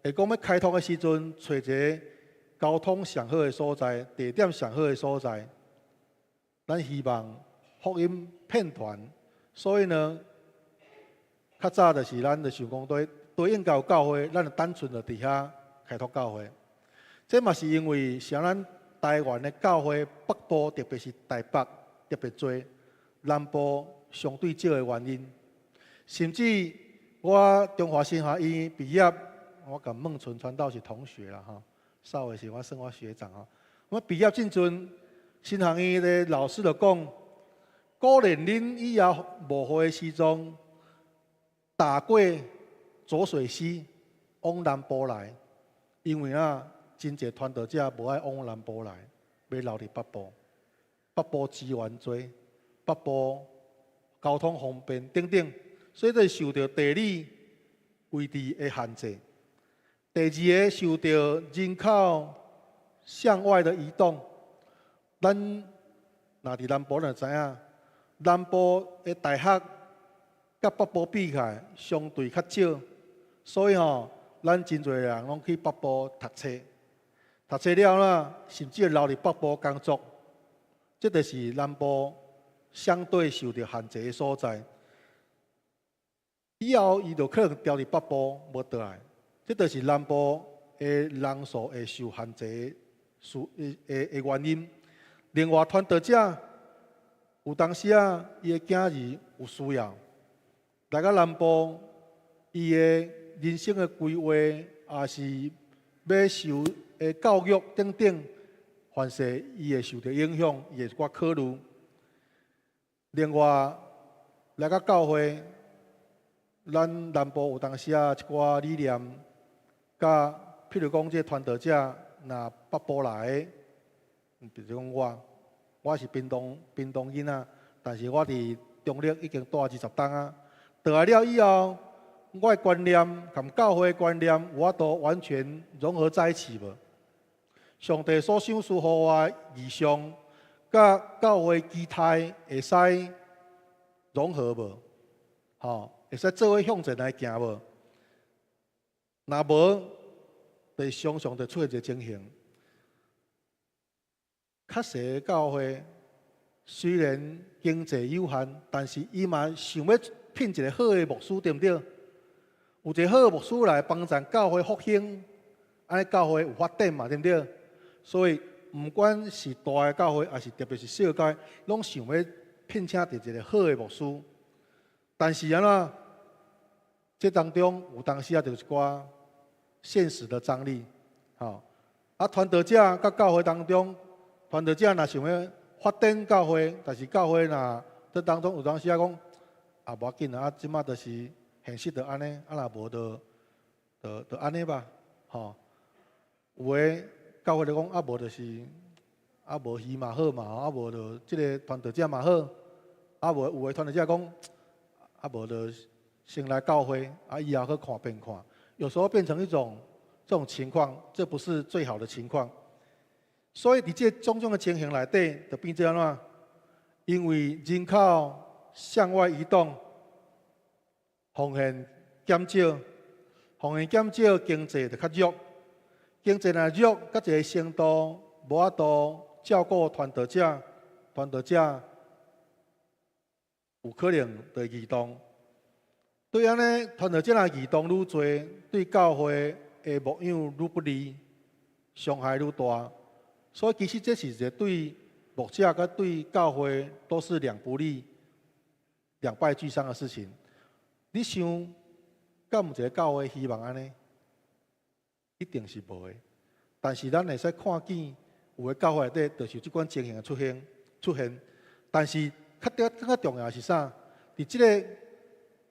Speaker 4: 會講欲開拓的時陣，揣一個交通上好的所在，地點上好的所在，咱希望福音遍傳。所以呢，較早就是咱就想講對對應到教會，咱就單純就佇遐開拓教會。這嘛是因為像咱台灣的教會北部，特別是台北特別濟，南部相對少的原因。甚至我中華神學院畢業，我佮孟純傳道是同學啦吼，稍微是我算我學長吼。我畢業進陣，神學院的老師就講，鼓勵恁以後無會的時陣，踏過濁水溪往南部來，因為啊，真濟傳道者無愛往南部來，欲留佇北部。北部資源濟，北部交通方便等等，所以這受著地理位置的限制。第二个受著人口向外的移動，咱若佇南部就知影，南部的大學佮北部比起來，相對較少，所以吼，咱真濟人攏去北部讀冊，讀冊了啦，甚至會留佇北部工作，這就是南部相對受著限制的所在。以後伊就可能調佇北部無倒來，這就是南部的人數會受限制的原因。另外，傳道者有當時啊，伊的囝兒有需要來到南部，伊的人生的規劃，也是欲受的教育等等，凡事伊會受著影響，伊會一寡考慮。另外，來到教會，咱南部有當時仔一寡理念，佮譬如講，這個傳道者若北部來的，比如講我，我是屏東囡仔，但是我佇中壢已經蹛20冬啊。轉來了以後，我的觀念佮教會觀念有法度完全融合在一起無？上帝所賞賜予我的異象，佮教會期待會使融合無？吼，會使做伙向前來行無？若無，就常常就出現一個情形。較細的教會雖然經濟有限，但是伊嘛想欲聘一個好的牧師，對毋對？有一個好的牧師來幫助教會復興，按呢教會有發展嘛，對毋對？所以毋管是大的教會，抑是特別是細的教會，攏想欲聘請著一個好的牧師。但是按怎？這當中有當時仔就有一寡現實的張力，吼。啊，傳道者佮教會當中，傳道者若想欲發展教會，但是教會若這當中有當時仔講，啊，無要緊啊，啊，這馬就是現實就按呢，啊，若無就按呢吧，吼。有的教會就講，啊，無就是啊，無魚嘛好嘛，啊，無就這个傳道者嘛好，啊，無有的傳道者講，啊，無就先來教會，啊，以後閣看變看。有時候變成一種這種情況，這不是最好的情況。所以佇這種種的情形內底，就變做按怎？因為人口向外移動，奉獻減少，奉獻減少，經濟就較弱。經濟若弱，到一个程度，無法度照顧傳道者，傳道者有可能就會移動。對按呢，傳道者若移動愈濟，對教會的牧養愈不利，傷害愈大。所以其實這是一個對牧者佮對教會都是兩不利、兩敗俱傷的事情。你想，敢有一个教會希望按呢？一定是無的。但是咱會使看見，有的教會內底就是有這款情形的出現出現。但是較較較重要的是啥？佇這个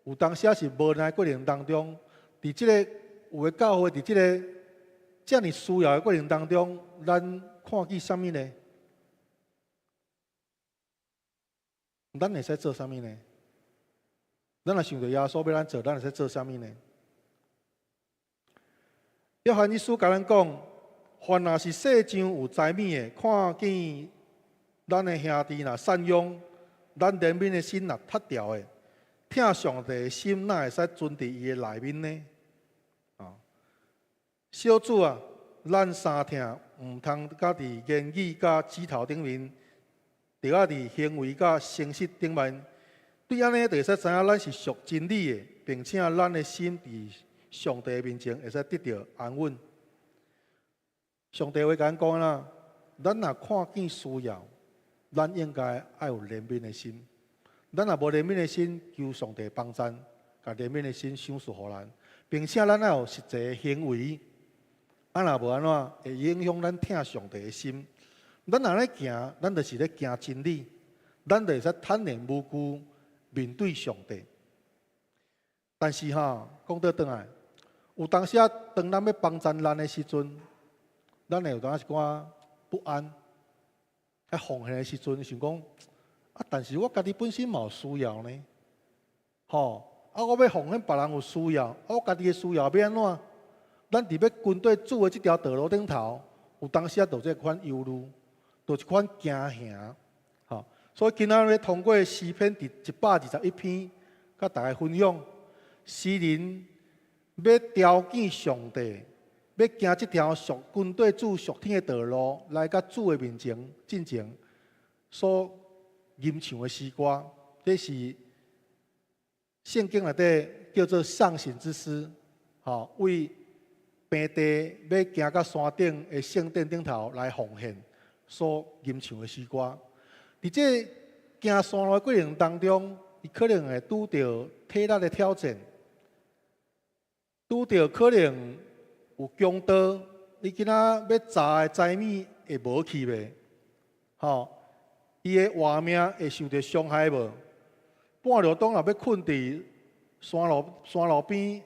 Speaker 4: 有當時是無奈過程當中，佇這个有的教會佇這个遮爾需要的過程當中，咱看見啥物呢？咱會使做啥物呢？咱若想著耶穌欲咱做，咱會使做啥物呢？約翰一書共咱講，凡若是世上有財物的，看見咱的兄弟若散庸，咱憐憫的心若塌掉的，疼上帝的心哪會使存佇伊的內面呢？啊，小子啊，咱相疼，毋通佮佇言語佮指頭頂面，著愛佇行為佮誠實頂面。對按呢，就會使知影咱是屬真理的，並且咱的心佇上帝面前會使得著安穩。上帝話共咱講啦，咱若看見需要，咱應該愛有憐憫的心。咱若無憐憫的心，求上帝幫贊，共憐憫的心賞賜予咱，並且咱愛有實際的行為。啊，若無按怎，會影響咱疼上帝的心。咱若咧行，咱就是咧行真理，咱就會使坦然無懼面對上帝。但是吼，講倒轉來，有當時啊，當咱欲幫贊人的時陣，咱會有當時一寡不安。喺奉獻的時陣，想講啊，但是我家己本身嘛有需要呢，吼啊，我欲奉獻別人有需要，啊，我家己的需要欲按怎？咱佇欲跟綴主的這條道路頂頭，有當時啊，就有這款憂慮，就這款驚嚇，吼。所以今仔日通過詩篇第121篇，佮大家分享，詩人欲調見上帝，欲行這條屬跟綴主屬天的道路，來到主的面前進前所吟唱的詩歌，這是聖經內底叫做上行之詩，吼，為平地欲行到山頂的聖殿頂頭來奉獻所吟唱的詩歌。佇這行山路的過程當中，伊可能會拄著體力的挑戰，拄著可能有強盜，你今仔欲鍘的財物會無去袂？吼，伊的活命會受著傷害無？半路當若欲睏佇山路邊，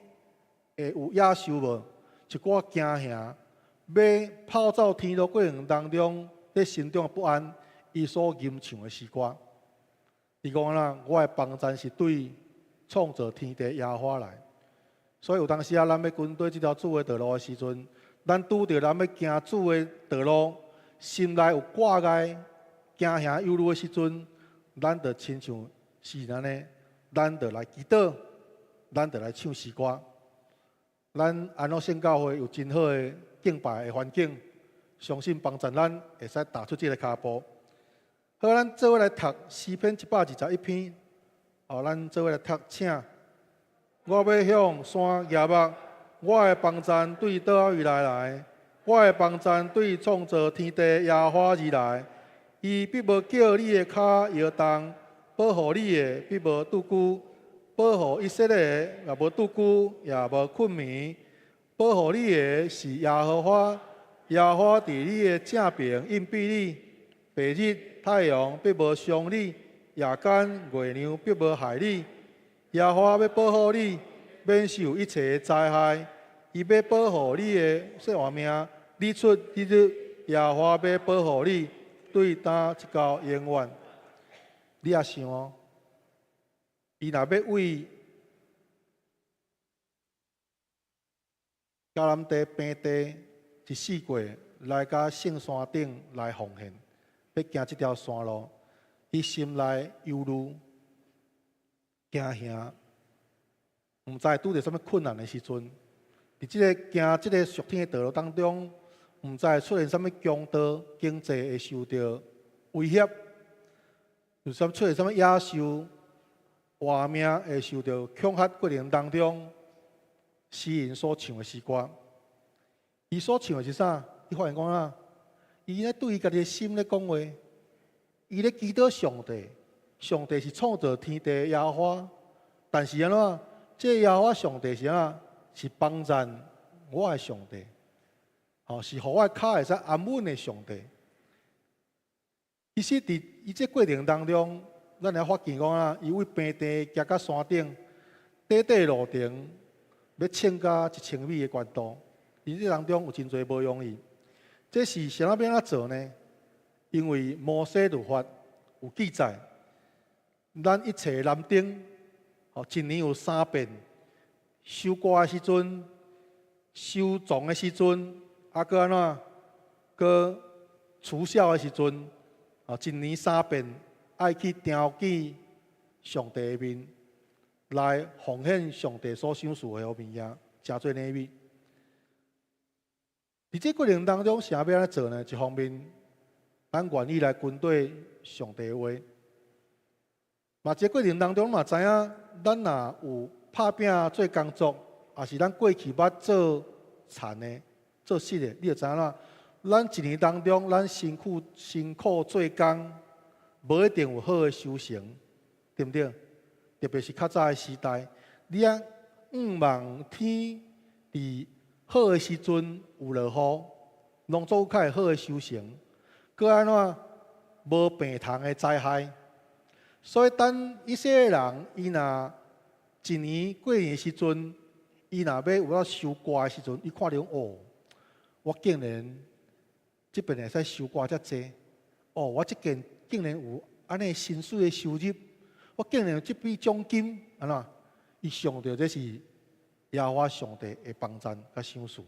Speaker 4: 會有野獸無？一寡驚嚇，欲跑走天路過程當中，咧心中的不安，伊所吟唱的詩歌。伊講啦，我的幫贊是對創造天地耶和華來。所以有當時啊，咱欲跟綴這條主的道路的時陣，咱拄著咱欲行主的道路，心內有掛礙、驚嚇、憂慮的時陣，咱就親像詩人按呢，咱就來祈禱，咱就來唱詩歌。咱安樂聖教會有真好的敬拜的環境，相信幫助咱會使踏出這个跤步。好，咱做伙來讀詩篇121篇。哦，咱做伙來讀，請。我欲向山舉目，我的幫贊對佗位來來？我的幫贊對創造天地耶和華而來。伊必無叫你的跤搖動，保護你的必無倒龜，保護以色列的也無倒龜，也無睏眠。保護你的是耶和華，耶和華佇你的正爿蔭庇你。白日太陽必無傷你，夜間月亮必無害你。耶和華欲保護你，免受一切災害。伊欲保護你的性命，日出日入，耶和華欲保護你，對今直到永遠。你也想哦，伊若欲為迦南地平地一四過來到聖山頂來奉獻，欲行這條山路，伊心內憂慮、驚嚇，毋知拄著啥物困難的時陣，佇這个行這个屬天的道路當中，毋知出現啥物強盜，經濟會受著威脅，有啥出現啥物野獸，活命會受著恐嚇過程當中，詩人所唱的詩歌，伊所唱的是啥？伊發現講啊，伊咧對伊家己的心咧講話，伊咧祈禱上帝，上帝是創造天地的耶和華，但是按怎？這个耶和華上帝是按怎？是幫贊我的上帝，吼，是予我的跤會使安穩的上帝。其實佇伊這過程當中，咱會發現講啊，伊為平地行到山頂，短短路程欲衝到1000米的懸度，佇這當中有真濟無容易。這是啥物欲按怎做呢？因為摩西律法有記載，咱一切男丁，吼，一年有三遍收割的時陣、收藏的時陣，啊，閣按怎？閣除酵的時陣，啊，一年三遍愛去朝見上帝的面，來奉獻上帝所賞賜的好物件，誠做禮物。佇這過程當中，啥欲按怎做呢？一方面，咱願意來跟綴上帝的話；嘛，這過程當中嘛，知影咱若有拍拚做工作，抑是咱過去捌做田的、做實的，你就知影啦。咱一年當中，咱辛苦辛苦做工，無一定有好的收成，對毋對？特別是較早的時代，你愛向望天佇好的時陣有落雨，農作物較會好的收成，閣按怎無病蟲的災害。所以等以色列人伊若一年過年的時陣，伊若欲有咧收割的時陣，伊看著哦，我竟然這邊會使收割遮濟，哦，我這間竟然有按呢薪水的收入，我竟然有這筆獎金，按怎？伊想著這是耶和華上帝的幫贊佮賞賜。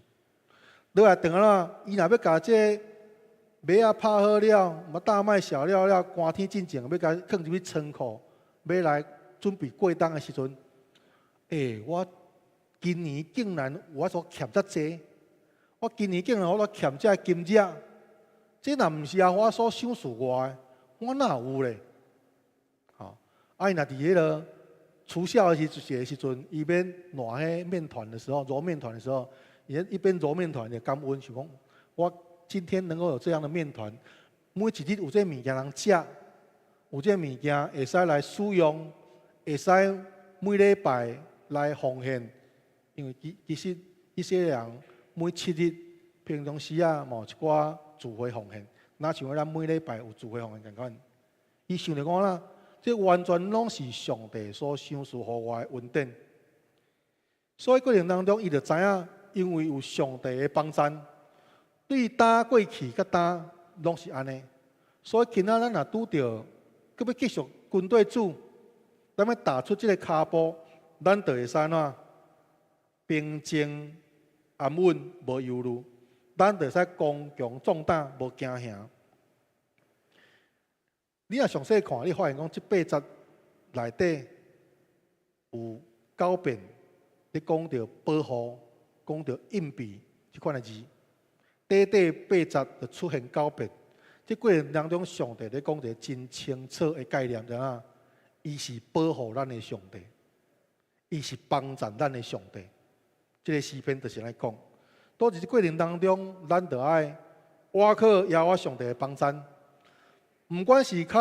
Speaker 4: 落來轉來，伊若欲共這麥仔拍好了，嘛大麥小料了，寒天進前欲共囥入去倉庫，欲來準備過冬的時陣，欸，我今年竟然有法度欠遮濟，我今年竟然有法度欠這金額，這若毋是耶和華所賞賜我的，我哪有咧？吼，啊伊若佇彼个除酵的時陣，伊欲挼彼麵團的時候，揉麵團的時候，伊一邊揉麵團就感恩，想講我今天能夠有這樣的麵團，每一日有這物件通食，有這物件會使來使用，會使每禮拜來奉獻，因為其實以色列人每7日平常時啊，嘛有一寡聚會奉獻，若像咱每禮拜有聚會奉獻仝款。伊想著講啦，這完全攏是上帝所賞賜予我的恩典。所以過程當中，伊就知影，因為有上帝的幫贊，對今過去佮今攏是按呢。所以今仔咱若拄著，閣欲繼續跟綴主，咱欲踏出這個跤步，咱就會使按怎平靜安穩，無憂慮。咱就會使剛強壯膽，無驚嚇。你若詳細看，你發現講這八節內底有九遍，咧講著保護，講著蔭庇這款的字。短短八節就出現九遍，這過程當中，上帝咧講一個真清楚的概念，知影？伊是保護咱的上帝，伊是幫贊咱的上帝。這個詩篇就是按呢講。佇這個過程當中，咱就愛倚靠耶和華上帝的幫贊。毋管是較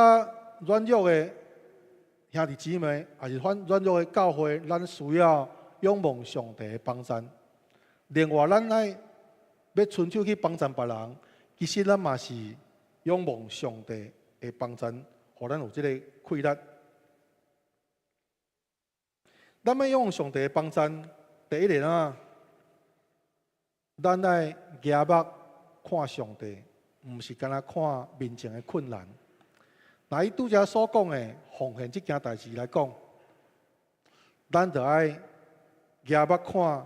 Speaker 4: 軟弱的兄弟姊妹，抑是軟弱的教會，咱需要仰望上帝的幫贊。另外，咱愛欲伸手去幫贊別人，其實咱嘛是仰望上帝的幫贊，予咱有這個氣力。咱欲仰望上帝的幫贊，第一個啊，咱愛舉目看上帝，毋是干焦看面前的困難。若以拄才所講的奉獻這件代誌來講，咱就愛舉目看，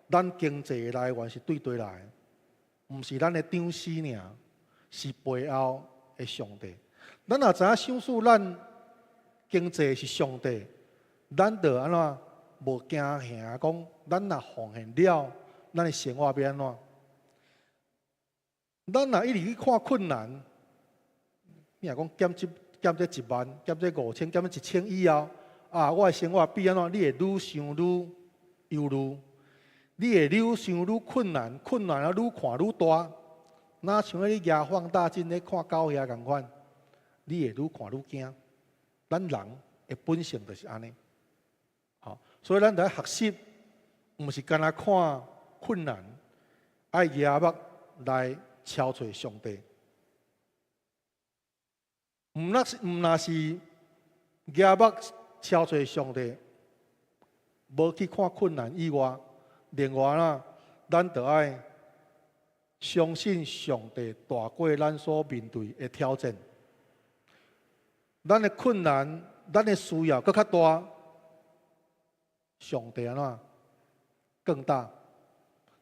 Speaker 4: 咱經濟的來源是對佗來，毋是咱的長死爾，是背後的上帝。咱若知影賞賜咱經濟是上帝，咱就按怎無驚嚇講，咱若奉獻了，咱的生活欲按怎？咱若一直去看困難，你若講減這1萬，減這5000，減這1000以後，啊，我的生活變按怎？你會愈想愈憂慮，你會愈想愈困難，困難啊愈看愈大，若像你舉放大鏡咧看狗遐仝款，你會愈看愈驚。咱人的本性就是按呢，吼，所以咱著愛學習，毋是干焦看困難，愛舉目來朝揣上帝。毋若是舉目朝揣上帝，無去看困難以外，另外啦，咱著愛相信上帝大過咱所面對的挑戰。咱的困難，咱的需要閣較大，上帝按怎更大。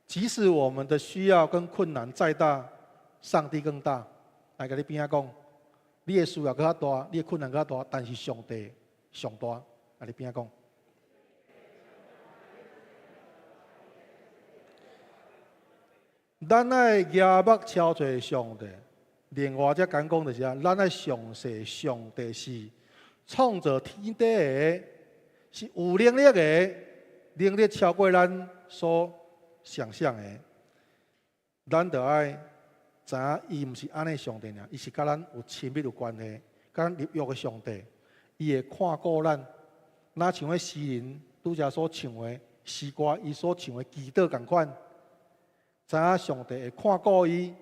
Speaker 4: 即使我們的需要跟困難再大，上帝更大。來，共你邊仔講，你的需要閣較大，你的困難閣較大，但是上帝上大。來，你邊仔講。咱愛舉目朝揣上帝。另外，才敢講就是啊，咱愛相信上帝是創造天地的，是有能力的，能力超過咱所想象的。咱著愛知影，伊毋是按呢上帝爾，伊是佮咱有親密有關係，佮咱立約的上帝，伊會看顧咱。若像彼詩人拄才所唱的詩歌，伊所唱的祈禱仝款，知影上帝會看顧伊，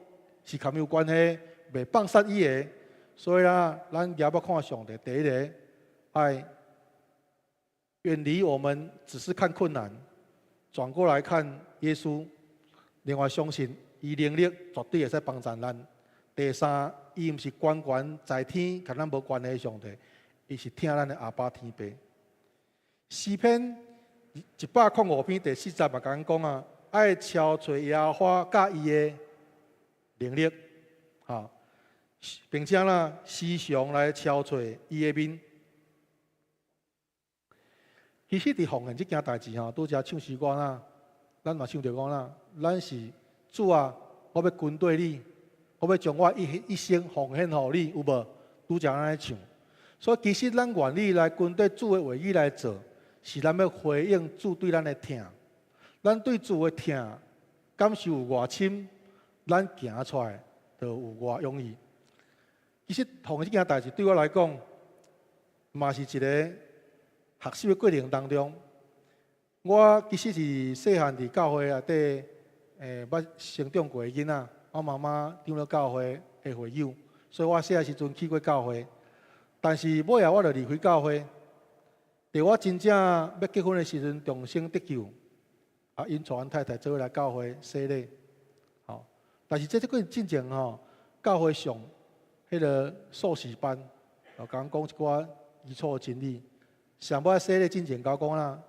Speaker 4: 是佮伊有關係，袂放殺伊的。所以啦，咱舉目看上帝，第一个愛遠離我們只是看困難，轉過來看耶穌。另外，相信伊能力絕對會使幫助咱。第三，伊毋是懸懸在天，佮咱無關係的上帝，伊是疼咱的阿爸天父。詩篇105篇第四節嘛，共咱講啊，愛朝揣耶和華佮伊的能力，哈，並且啦，時常來朝揣伊的面。其實佇奉獻這件代誌吼，拄才唱詩歌啦，咱嘛唱著講啦，咱是主啊，我欲跟綴你，我欲將我一生奉獻予你，有無？拄才按呢唱。所以其實咱願意來跟綴主的話語來做，是咱欲回應主對咱的疼。咱對主的疼感受有偌深，咱行出來就有偌容易。其實奉獻這件代誌對我來講，嘛是一個學習的過程當中。我其實是細漢佇教會內底捌成長過的囡仔，我媽媽長老教會的會友，所以我細漢時陣去過教會。但是尾仔我就離開教會。佇我真正欲結婚的時陣，重生得救，啊，𪜶帶阮太太做伙來教會洗禮，吼。但是這個進前吼，教會上彼个受洗班，哦，共阮講一寡基礎的真理。上尾洗禮進前共我講啦，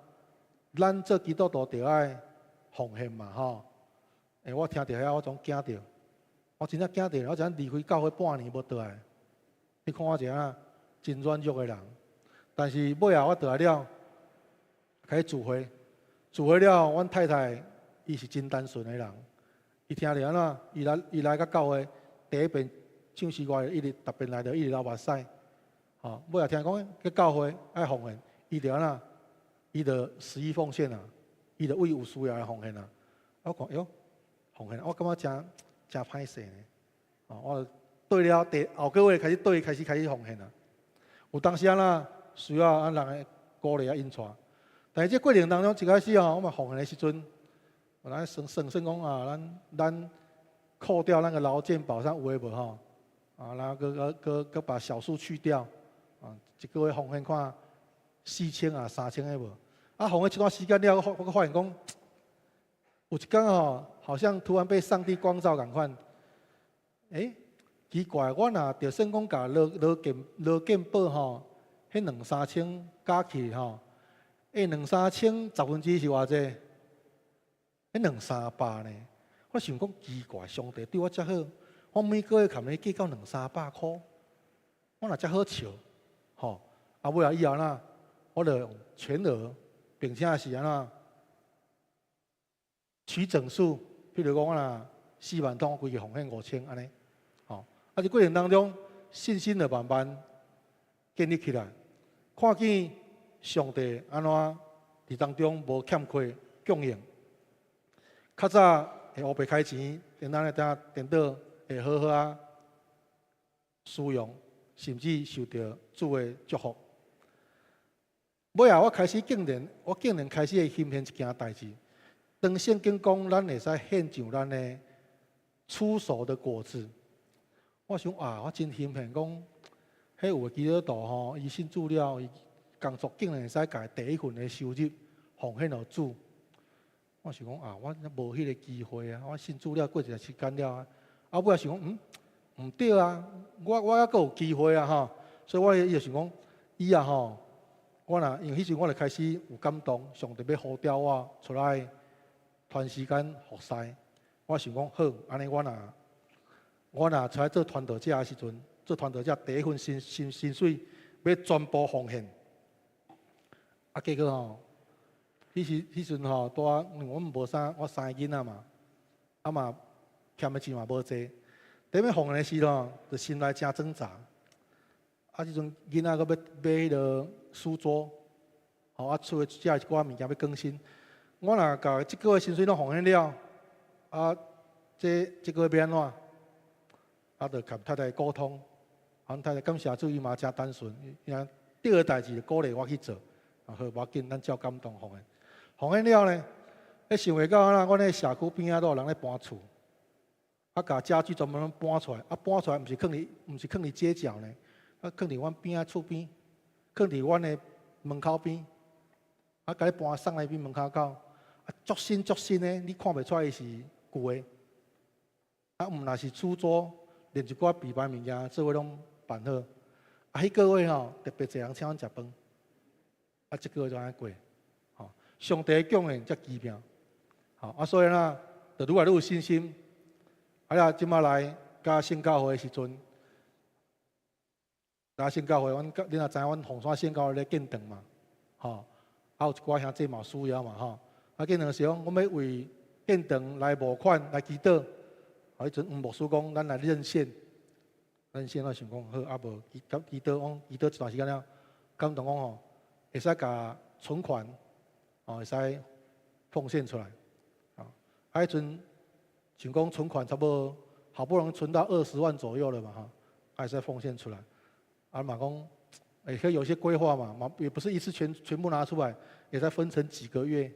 Speaker 4: 咱做基督徒著愛奉獻嘛，吼。欸，我聽著遐，我總驚著，我真正驚著，我知影離開教會半年無倒來。你看我這樣真軟弱的人，但是尾仔我倒來了，開始聚會，聚會了，阮太太伊是真單純的人，伊聽著按怎，伊來到教會第一遍唱詩歌，一直逐遍來就一直流目屎，吼，尾仔聽講去教會愛奉獻，伊就按怎，伊就十一奉獻啊，伊就為有需要來奉獻啊。我講喲，奉獻，我感覺誠誠歹勢呢。哦，我對了，第後個月開始對開始開始奉獻啊。有當時啊啦，需要啊人的鼓勵啊引帶，但是這過程當中，一開始吼，我嘛奉獻的時陣，我來算算算講啊，咱扣掉那個勞健保上有的無吼，啊，然後閣閣閣閣把小數去掉，啊，一個月奉獻看4000啊3000的無，啊，奉獻一段時間了，我閣發現講，有一工吼，好像突然被上帝光照仝款，欸，奇怪，我若就算講共勞健保吼，彼兩三千加起吼，欸，兩三千1/10是偌濟？彼兩三百呢？我想講奇怪，上帝對我遮好，我每個月共你計較兩三百箍，我若遮好笑，吼！啊，尾仔以後啦，我就用全額，並且是按怎取整數，譬如講我若4萬通，我規氣奉獻5000按呢，吼！啊，這過程當中，信心就慢慢建立起來，看見上帝按怎佇當中無欠缺供應。較早會烏白開錢，電腦咧電電腦會好好啊使用，甚至受著主的祝福。尾仔我開始竟然，我竟然開始會欣然一件代誌。當聖經講咱會使獻上咱的初熟的果子，我想啊，我真欣然講，彼有的基督徒吼，伊信主了，伊工作竟然會使共第一份的收入奉獻予主。我想講啊，我無彼個機會啊！我信主了過一段時間了啊，啊，尾仔想講，嗯，毋對啊，我猶閣有機會啊吼，所以我伊就想講，以後吼，我若因為彼時我就開始有感動，上帝欲呼召我出來全時間服侍。我想講好，按呢我若出來做傳道者的時陣，做傳道者第一份薪水欲全部奉獻，啊，結果吼，彼時陣吼，拄仔因為阮無啥，我三个囡仔嘛，啊嘛欠的錢嘛無濟，佇欲奉獻的時吼，就心內誠掙扎。啊，這陣囡仔閣欲買彼个書桌，吼啊，厝的遮一寡物件欲更新。我若共這個月薪水攏奉獻了，啊，這個月欲按怎？啊，就共太太溝通，阮太太感謝主，伊嘛誠單純，伊講對的代誌就鼓勵我去做，啊好，無要緊，咱照感動奉獻。奉獻了呢，彼想袂到啊，阮彼社區邊仔都有人咧搬厝，啊，共家具全部攏搬出來，啊，搬出來毋是囥佇街角呢，啊，囥佇阮邊仔厝邊，囥佇阮的門口邊，啊，共你搬送來邊門口口，啊，足新足新的，你看袂出來伊是舊的，啊，毋若是書桌，連一寡備牌物件做伙攏辦好，啊，彼個月吼特別濟人請阮食飯，啊，這個月就按呢過。上帝的供應遮奇妙，吼啊！所以呢，就愈來愈有信心。啊呀，這馬來佮聖教會的時陣，來聖教會，阮你若知影，阮鳳山聖教會咧建堂嘛，吼，啊有一寡兄弟嘛需要嘛，吼。啊，建堂時講，阮欲為建堂來募款來祈禱。啊，彼陣黃牧師講，咱來認獻，認獻我想講好，啊無祈祈禱，講祈禱一段時間了，感動講吼，會使共存款。哦，會使奉獻出來，啊，啊，彼陣想講存款差不多，好不容易存到20萬左右了嘛，哈，會使奉獻出來，啊嘛講，也可以有些規劃嘛，嘛也不是一次全部拿出來，會使分成幾個月，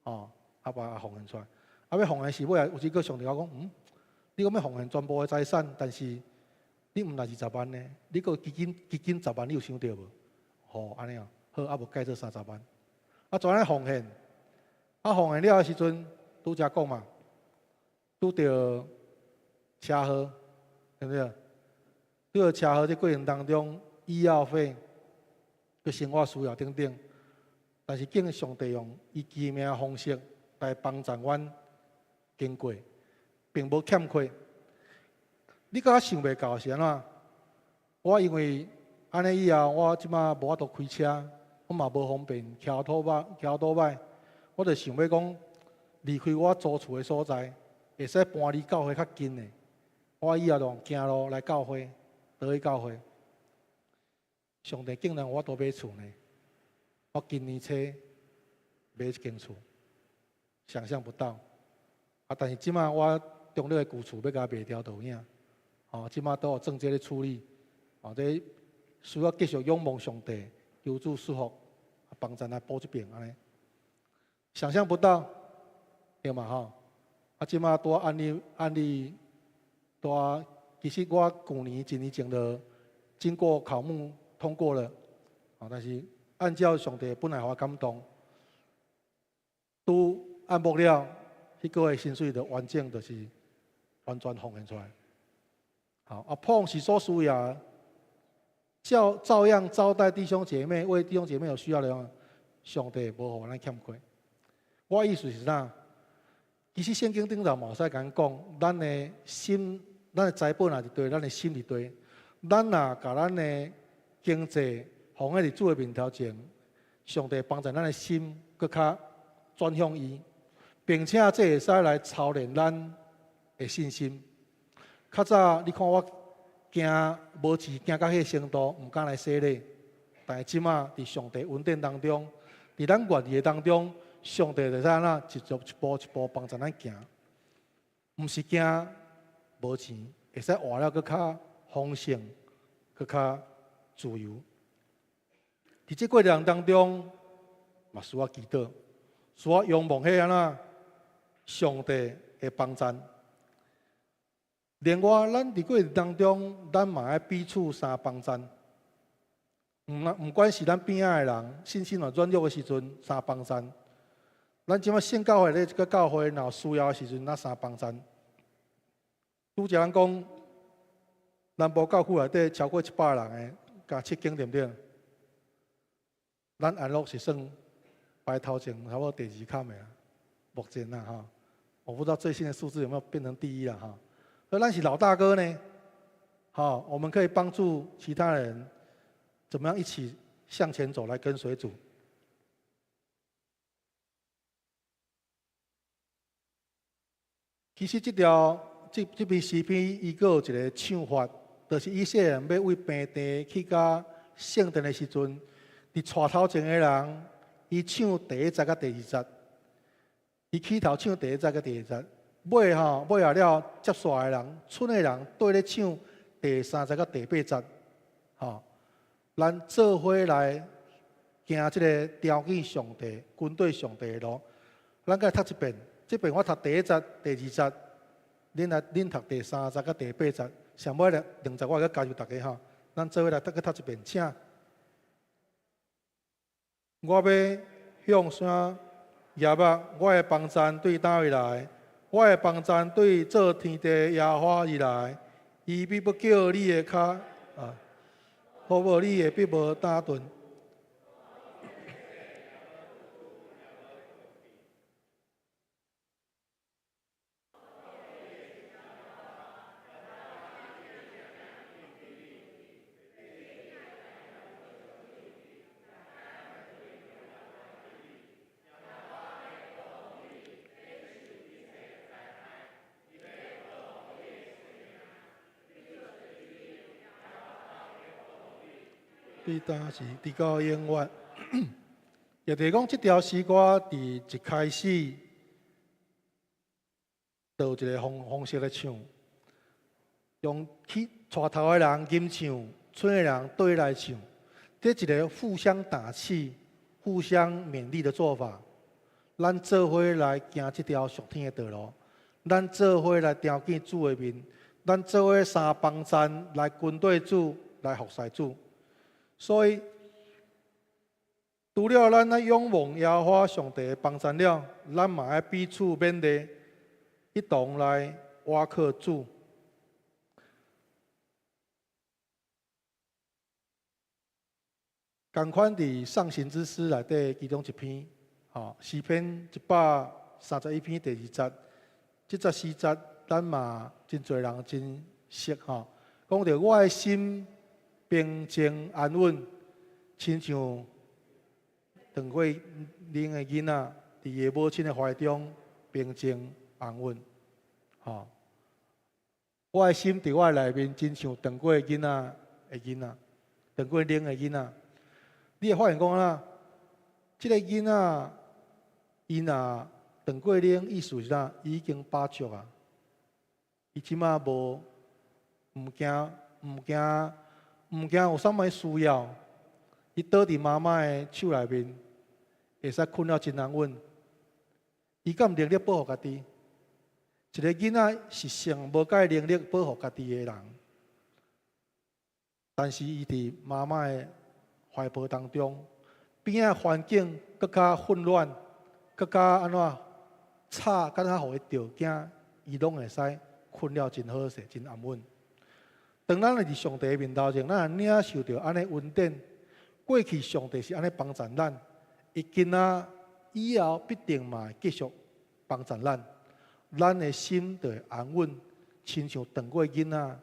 Speaker 4: 哦，啊把它奉獻出來，啊，啊，欲奉獻時尾啊，有時閣上帝共我講，你講欲奉獻全部的財產，但是你毋但二十萬呢，你閣基金基金十萬，你有想著無？吼，按呢哦，好，啊無改做三十萬。啊，就按呢奉獻，啊奉獻了的時陣，拄才講嘛，拄著車禍，對毋對？拄著車禍這過程當中，醫藥費、閣生活需要等等，但是見上帝用伊奇妙的方式來幫助阮經過，並無欠缺。你閣較想袂到是按怎？我因為按呢以後，我這馬無法度開車，我嘛無方便騎拖擺、騎歐多擺，我就想欲講離開我租厝的所在，會使搬離教會較近的。我以後就用行路來教會，倒去教會。上帝竟然予我都買厝呢！我今年初買一間厝，想象不到。啊！但是這馬我中壢的舊厝欲共賣掉就有影。哦，這馬都有正在咧處理。哦，這需要繼續仰望上帝，求主賜福，幫贊來補這邊按呢。想象不到，對嘛吼？啊，這馬拄按呢按呢，拄其實我舊年一年前就經過考目通過了，啊，但是按照上帝本來予我感動，拄按牧了，彼個月薪水就完整，就是完全奉獻出來。好，啊，奉是所需要，照照樣招待弟兄姐妹，為弟兄姐妹有需要的話，上帝無予咱欠缺。我意思是啥？其實聖經頂頭嘛會使共咱講，咱的心，咱的財寶若佇佗，咱的心佇佗。咱若共咱的經濟放佇主的面頭前，上帝幫助咱的心閣較轉向伊，並且這會使來操練咱的信心。較早你看我驚無錢，驚到彼個程度，毋敢來洗禮。但是這馬佇上帝恩典當中，佇咱願意的當中，上帝就使按怎一步一步一步幫助咱行，毋是驚無錢，會使活了閣較豐盛，閣較自由。佇這過程當中，嘛需要祈禱，需要仰望彼按怎上帝的幫助。另外，咱佇過程當中，咱嘛愛彼此相幫贊。毋管是咱邊仔的人，信心若軟弱的時陣，相幫贊。咱這馬聖教會咧，這個教會若有需要的時陣，咱相幫贊。拄才咱講，南部教區內底超過700人的，共七間對毋對？咱安樂是算排頭前，差不多第二坎的，目前啦吼。我不知道最新的數字有沒有變成第一啦吼。所以咱是老大哥呢，好，我們可以幫助其他人，怎麼樣一起向前走來跟隨主。其實這條這這篇詩篇，伊閣有一個唱法，就是以色列人欲對平地去到聖殿的時陣，佇帶頭前的人，伊唱第一節佮第二節，伊起頭唱第一節佮第二節，尾吼尾後了接煞的人，賰的人綴咧唱第三節佮第八節，吼，咱做伙來行這个朝見上帝、軍隊上帝的路，咱閣來讀一遍。這遍我讀第一節、第二節，恁來恁讀第三節佮第八節。上尾兩節我閣加入大家吼，咱做伙來閣讀一遍，請。我欲向山舉目，我的幫贊對佗位來？我的幫贊對造天地耶和華而來。伊必不叫你的跤啊，好無你的必無打盹。對當時直到永遠，也就是講，這條詩歌佇一開始就有一個方方式咧唱，用去帶頭的人吟唱，賰的人綴來唱，這一個互相打氣、互相勉勵的做法。咱做伙來行這條屬天的道路，咱做伙來朝見主的面，咱做伙相幫贊來跟綴主，來服侍主。所以，除了咱愛仰望耶和華上帝的幫贊了，咱嘛愛彼此勉勵，一同來倚靠主。仝款佇喪心之詩內底其中一篇，吼，詩篇131篇第二節，這節詩節咱嘛真濟人真熟吼。講著我的心平靜安穩，親像斷過奶的囡仔，佇伊母親的懷中平靜安穩，吼。我的心佇我的內面，親像斷過囡仔的囡仔，斷過奶的囡仔。你會發現講啦，這個囡仔，伊若斷過奶，意思是啥？伊已經飽足啊！伊這馬無，毋驚，毋驚，毋驚有啥物需要。伊倒佇媽媽的手內面，會使睏了真安穩。伊敢有能力保護家己？一個囡仔是上無蓋能力保護家己的人，但是伊佇媽媽的懷抱當中，邊仔環境閣較混亂，閣較按怎吵，閣較予伊著驚，伊攏會使睏了真好勢，真安穩。當咱佇上帝面頭前，咱若領受著按呢恩典，過去上帝是按呢幫贊咱，伊今仔以後必定嘛會繼續幫贊咱，咱的心就會安穩，親像斷過囡仔、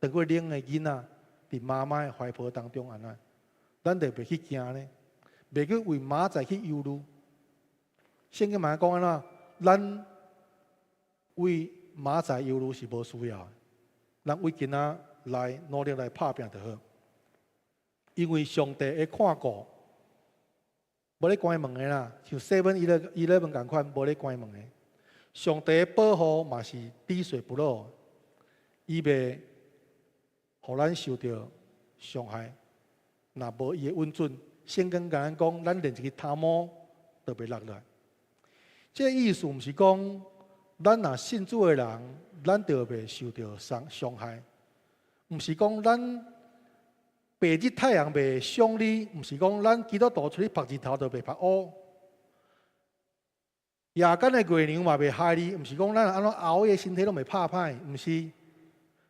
Speaker 4: 斷過奶的囡仔，佇媽媽的懷抱當中按怎。咱就袂去驚呢，袂去為明仔載去憂慮。聖經嘛講按怎，咱為明仔載憂慮是無需要的，咱為今仔來努力來拍拚就好。因為上帝會看顧，無咧關門的啦，像 Seven Eleven 仝款，無咧關門的。上帝的保護嘛是滴水不漏，伊袂予咱受著傷害。若無伊的允准，聖經共咱講，咱連一支頭毛都袂落來。這個意思毋是講，咱若信主的人，咱就袂受著傷傷害。毋是講咱白日太陽袂傷你，毋是講咱基督徒出去曝日頭就袂曝烏。夜間的月娘嘛袂害你，毋是講咱按怎熬夜身體攏袂拍歹，毋是。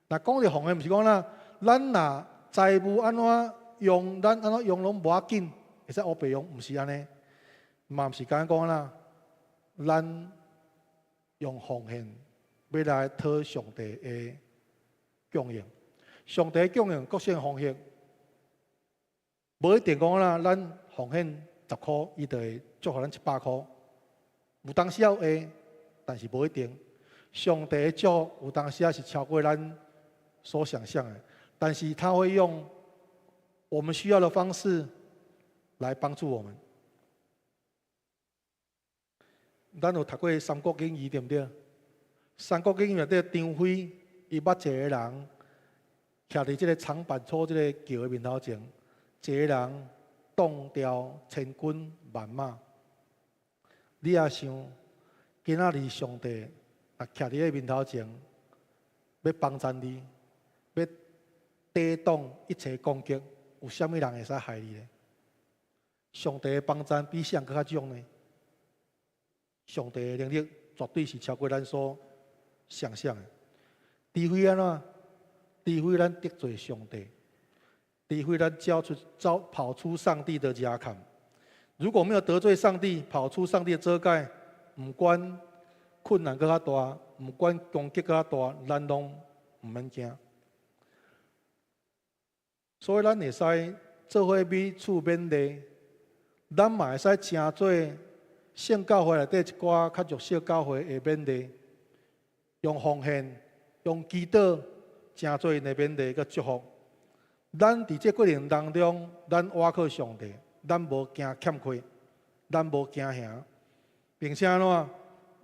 Speaker 4: 若講著奉獻，毋是講啦，咱若財務按怎用，咱按怎用攏無要緊，會使烏白用，毋是按呢，嘛毋是按呢講啦。咱用奉獻欲來討上帝的供應，上帝供應各種方式，無一定講啦。咱奉獻十箍，伊就會祝福咱一百箍。有當時仔會，但是無一定。上帝的祝福有當時仔是超過咱所想象的，但是他會用我們需要的方式來幫助我們。咱有讀過《三國演義》對毋對？《三國演義》內底張飛，伊捌一個人徛佇這個長坂坡這個橋的面頭前，一個人擋掉千軍萬馬。你也想，今仔日上帝若徛佇你面頭前，欲幫贊你，欲抵擋一切攻擊，有啥物人會使害你呢？上帝的幫贊比啥人閣較重呢？上帝的能力絕對是超過咱所想象的。除非按怎？除非咱得罪上帝，除非咱交出、走跑出上帝的遮蓋。如果沒有得罪上帝，跑出上帝的遮蓋，毋管困難閣較大，毋管攻擊閣較大，咱攏毋免驚。所以咱會使做伙彼此勉勵，咱嘛會使成做聖教會內底一寡較弱小教會的勉勵，用奉獻、用祈禱，成做𪜶的勉勵佮祝福。咱佇這過程當中，咱倚靠上帝，咱無驚欠缺，咱無驚嚇，並且按怎？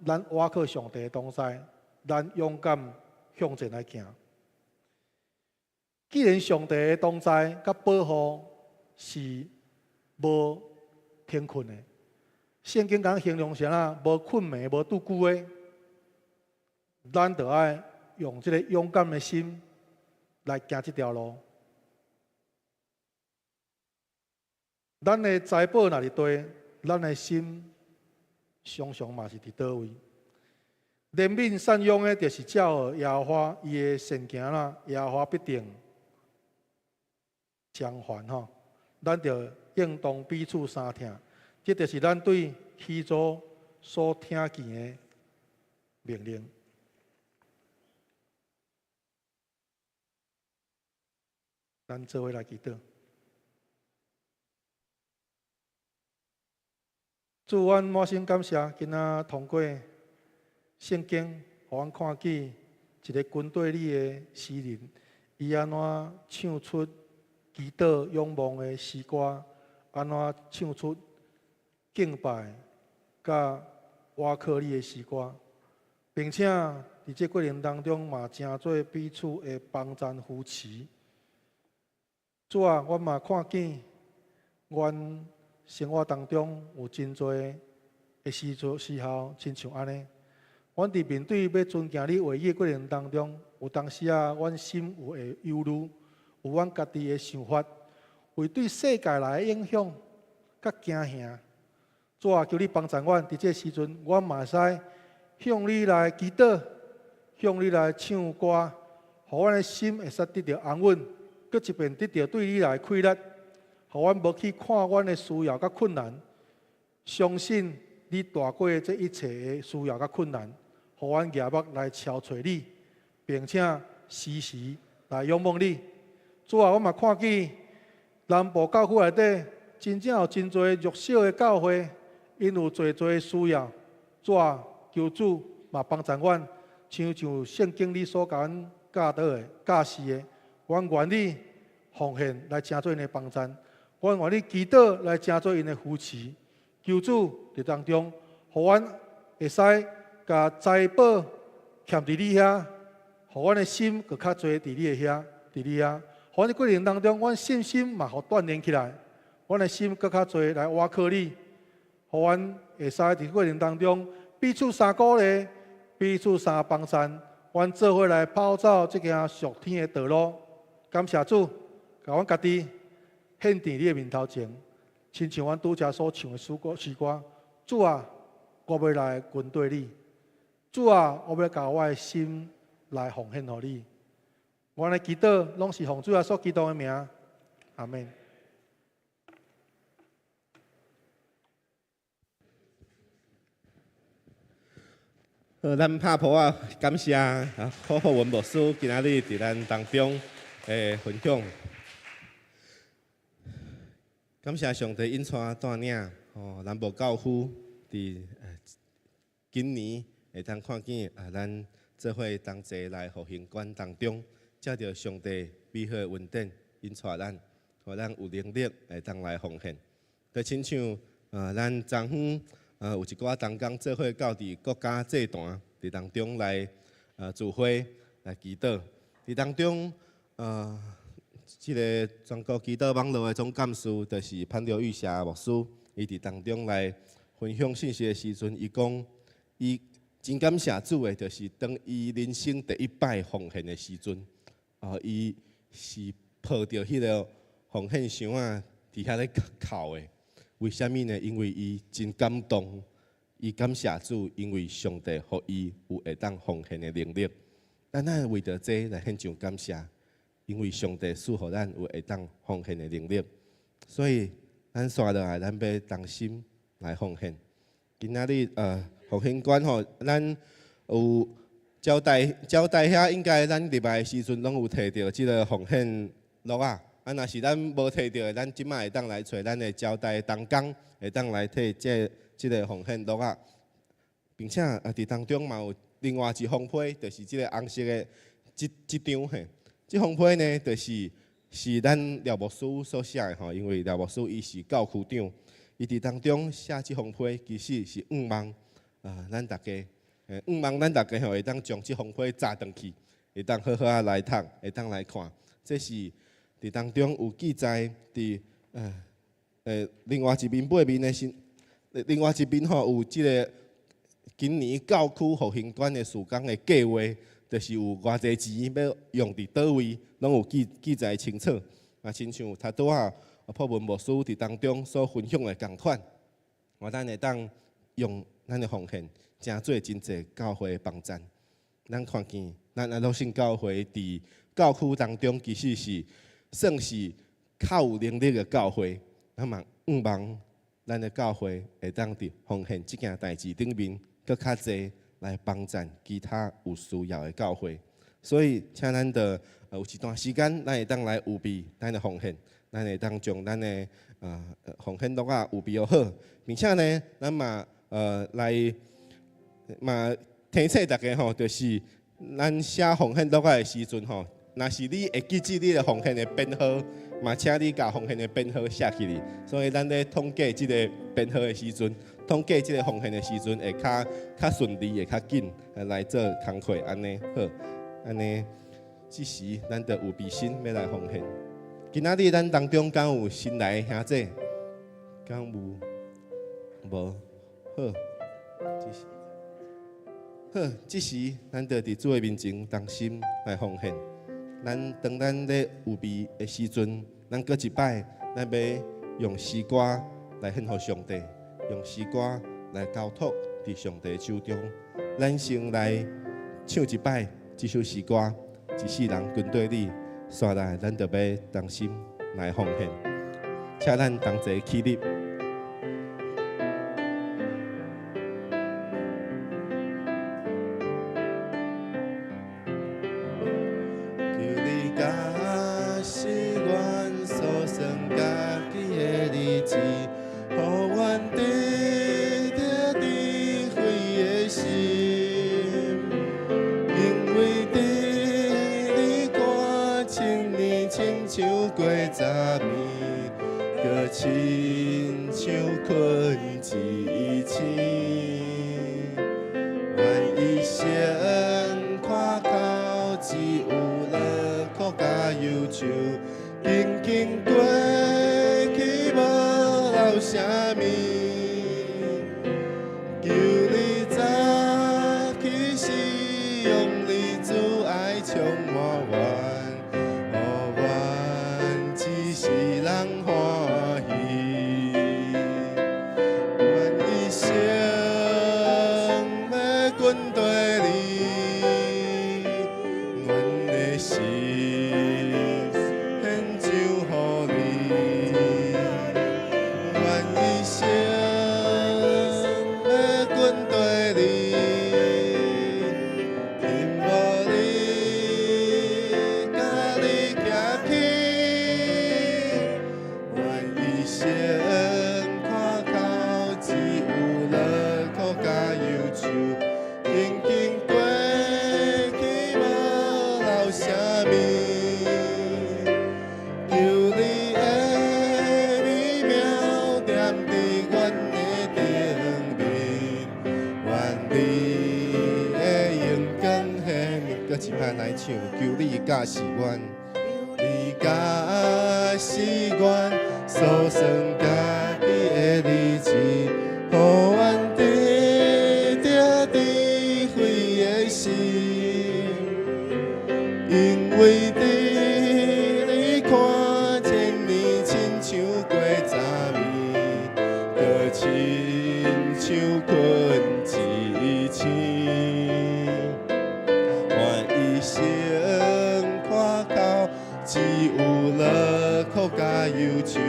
Speaker 4: 咱倚靠上帝的同在，咱勇敢向前來行。既然上帝的同在佮保護是無停困的，聖經共形容啥啦？無睏暝、無拄久的，咱著愛用這個勇敢的心來行這條路。咱的財寶若佇地，咱的心常常嘛是佇佗位。憐憫散養的，就是照耶和華伊的善行啦，耶和華必定償還吼。咱著應當彼此相疼，這就是咱對起初所聽見的命令。咱做伙來祈禱。主，阮滿心感謝，今仔通過聖經，予阮看見一个軍隊裡的詩人，伊按怎唱出祈禱仰望的詩歌，按怎唱出敬拜佮倚靠你的詩歌，並且佇這過程當中嘛，成做彼此的幫贊扶持。主啊，阮嘛看見阮生活當中有真濟的時陣時候，親像按呢。阮佇面對欲遵行你話語的過程當中，有當時啊，阮心有會憂慮，有阮家己的想法，會對世界來的影響佮驚嚇。主啊，求你幫助阮，佇這個時陣，阮嘛會使向你來祈禱，向你來唱歌，予阮的心會使得著安穩，閣一遍得著對你來氣力，予阮無去看阮的需要佮困難，相信你大過這一切的需要佮困難，予阮舉目來朝揣你，並且時時來仰望你。主啊，我嘛看見南部教區內底真正有真濟弱小的教會，𪜶有濟濟需要。主啊，求主嘛幫助阮，親像聖經裡所共阮教導的、教示的，阮願意奉獻來成做𪜶的幫贊，阮願意祈禱來成做𪜶的扶持。求主佇當中，予阮會使共財寶徛佇你遐，予阮的心閣較濟佇你的遐，佇你遐。予阮佇過程當中，阮信心嘛予鍛鍊起來，阮的心閣較濟來倚靠你，予阮會使佇過程當中彼此相鼓勵，彼此相幫贊，阮做伙來跑走這件屬天的道路。感謝主，共阮家己獻佇你的面頭前，親像阮拄才所唱的詩歌詩歌。主啊，我欲來跟綴你。主啊，我欲共我的心來奉獻予你。阮的祈禱攏是奉主耶穌基督的名，阿們。
Speaker 1: 好，咱拍噗仔，感謝啊，柯厚文牧師今仔日佇咱當中的分享。感謝上帝引帶帶領，吼，南部教區佇今年會當看見啊，咱做伙同齊來復興館當中，藉著上帝美好的恩典引帶咱，予咱有能力會當來奉獻。就親像啊，咱昨昏有一寡同工做伙到佇國家祭壇佇當中來聚會來祈禱，佇當中這个全國祈禱網路的總幹事就是潘劉玉霞牧師，伊佇當中來分享信息的時陣，伊講伊真感謝主的，就是當伊人生第一擺奉獻的時陣，哦，伊是抱著彼个奉獻箱仔佇遐咧哭的。為啥物呢？因為伊真感動，伊感謝主，因為上帝予伊有會當奉獻的能力。咱愛為著這來獻上感謝，因為上帝賜予咱有會當奉獻的能力，所以咱紲落來，咱欲同心來奉獻。今仔日復興館吼，咱有招待招待遐，應該咱入來的時陣攏有提著這个奉獻簿仔。啊，若是咱無提著的，咱這擺會當來揣咱的招待同工，會當來提這个奉獻簿仔。並且啊，佇當中嘛有另外一封批，就是這个紅色的這這張嘿。這封批呢，就是是咱廖牧師所寫的吼，因為廖牧師伊是教區長，伊佇當中寫這封批，其實是向望啊，咱大家，向望咱大家吼會當將這封批紮轉去，會當好好仔來讀，會當來看。這是佇當中有記載，佇另外一面背面的是另外一邊吼有這个今年教區復興館的事工的計劃，就是有偌濟錢欲用佇佗位，攏有記記載清楚。啊，親像頭拄仔破文牧師佇當中所分享的仝款，我咱會當用咱的奉獻，成做真濟教會的幫贊。咱看見咱安樂信教會佇教區當中，其實是算是較有能力的教會。咱嘛向望咱的教會會當佇奉獻這件代誌頂面，閣較濟來幫贊其他有需要的教會。所以，請咱著有一段時間，咱會當來預備咱的奉獻，咱會當將咱的奉獻簿仔預備好，並且呢，咱嘛來嘛提醒大家吼，就是咱寫奉獻簿仔的時陣吼，若是你會記得你的奉獻的編號，嘛請你共奉獻的編號寫起來。所以咱咧統計這個編號的時陣，統計這個奉獻的時陣，會較較順利，會較緊來做工課，按呢好，按呢這時咱就預備心欲來奉獻。今仔日咱當中敢有新來的兄弟？敢有？無？好，這時好，這時咱就佇主的面前同心來奉獻。咱當咱咧預備的時陣，咱閣一擺，咱欲用詩歌來獻予上帝，用詩歌來交託佇上帝手中。咱先來唱一擺這首詩歌，一世人跟綴你，紲來咱就欲同心來奉獻，請咱同齊起立。求你教示阮所算家己的日子，予阮得著智慧的心，因為佇你看千年親像過昨暝，閣親像睏一醒。阮一生看透，只有樂苦佮憂愁，緊緊過去無留啥物。求你早起時，用你慈愛充滿阮，予阮一世人歡喜。阮一生欲跟綴你，阮的心獻上予你。阮一生欲跟綴你，幸無你佮你行去。阮一生看透，只有樂苦佮憂愁，緊緊過去無留啥物。求你的美妙踮佇阮的頂面，願你的榮光顯明。閣一擺來唱，求你教示阮，你教示阮所算家己的日子，予阮得著智慧的心，因為佇你看千年親像過昨暝，閣親像睏一醒。阮一生看透，只有樂苦佮憂愁，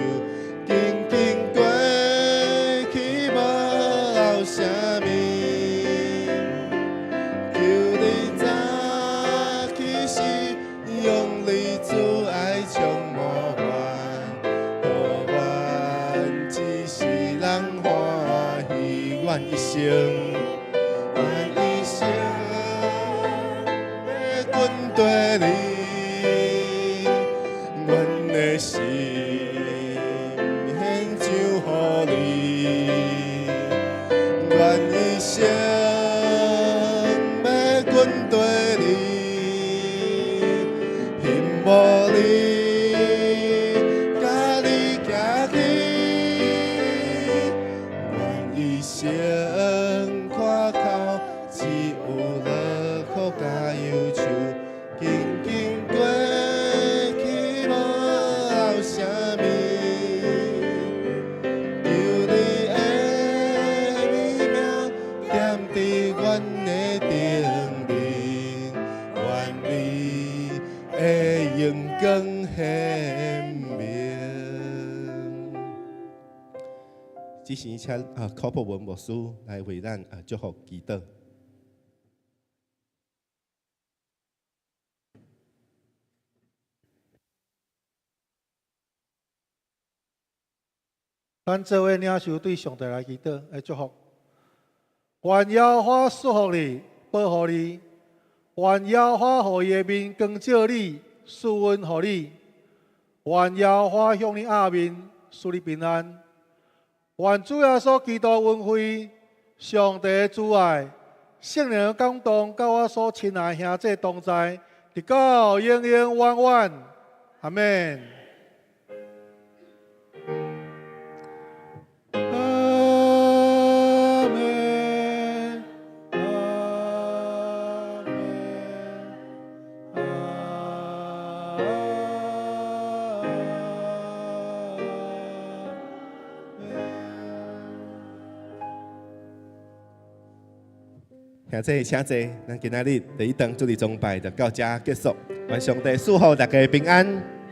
Speaker 1: 緊緊過去無留啥物。求你早起時，用你慈愛充滿阮，予阮一世人歡喜。阮一生，阮一生欲跟綴你，阮的心獻上予你，阮一生欲跟綴你，幸無你佮你行去，阮一的榮光顯明。這時請柯博文牧師來為咱祝福祈禱。
Speaker 4: 咱做伙領受對上帝來祈禱的祝福。願耶和華賜福你，保護你；願耶和華予伊的面光照你，賜恩予你；願耶和華向你仰面，賜你平安。願主耶穌基督恩惠、上帝的慈愛、聖靈的感動，佮我所親愛兄弟同在，直到永永遠遠。阿們。阿們，阿們，阿們。
Speaker 1: 兄弟請坐，咱今仔日第一堂主日崇拜就到這結束。願上帝賜福大家平安。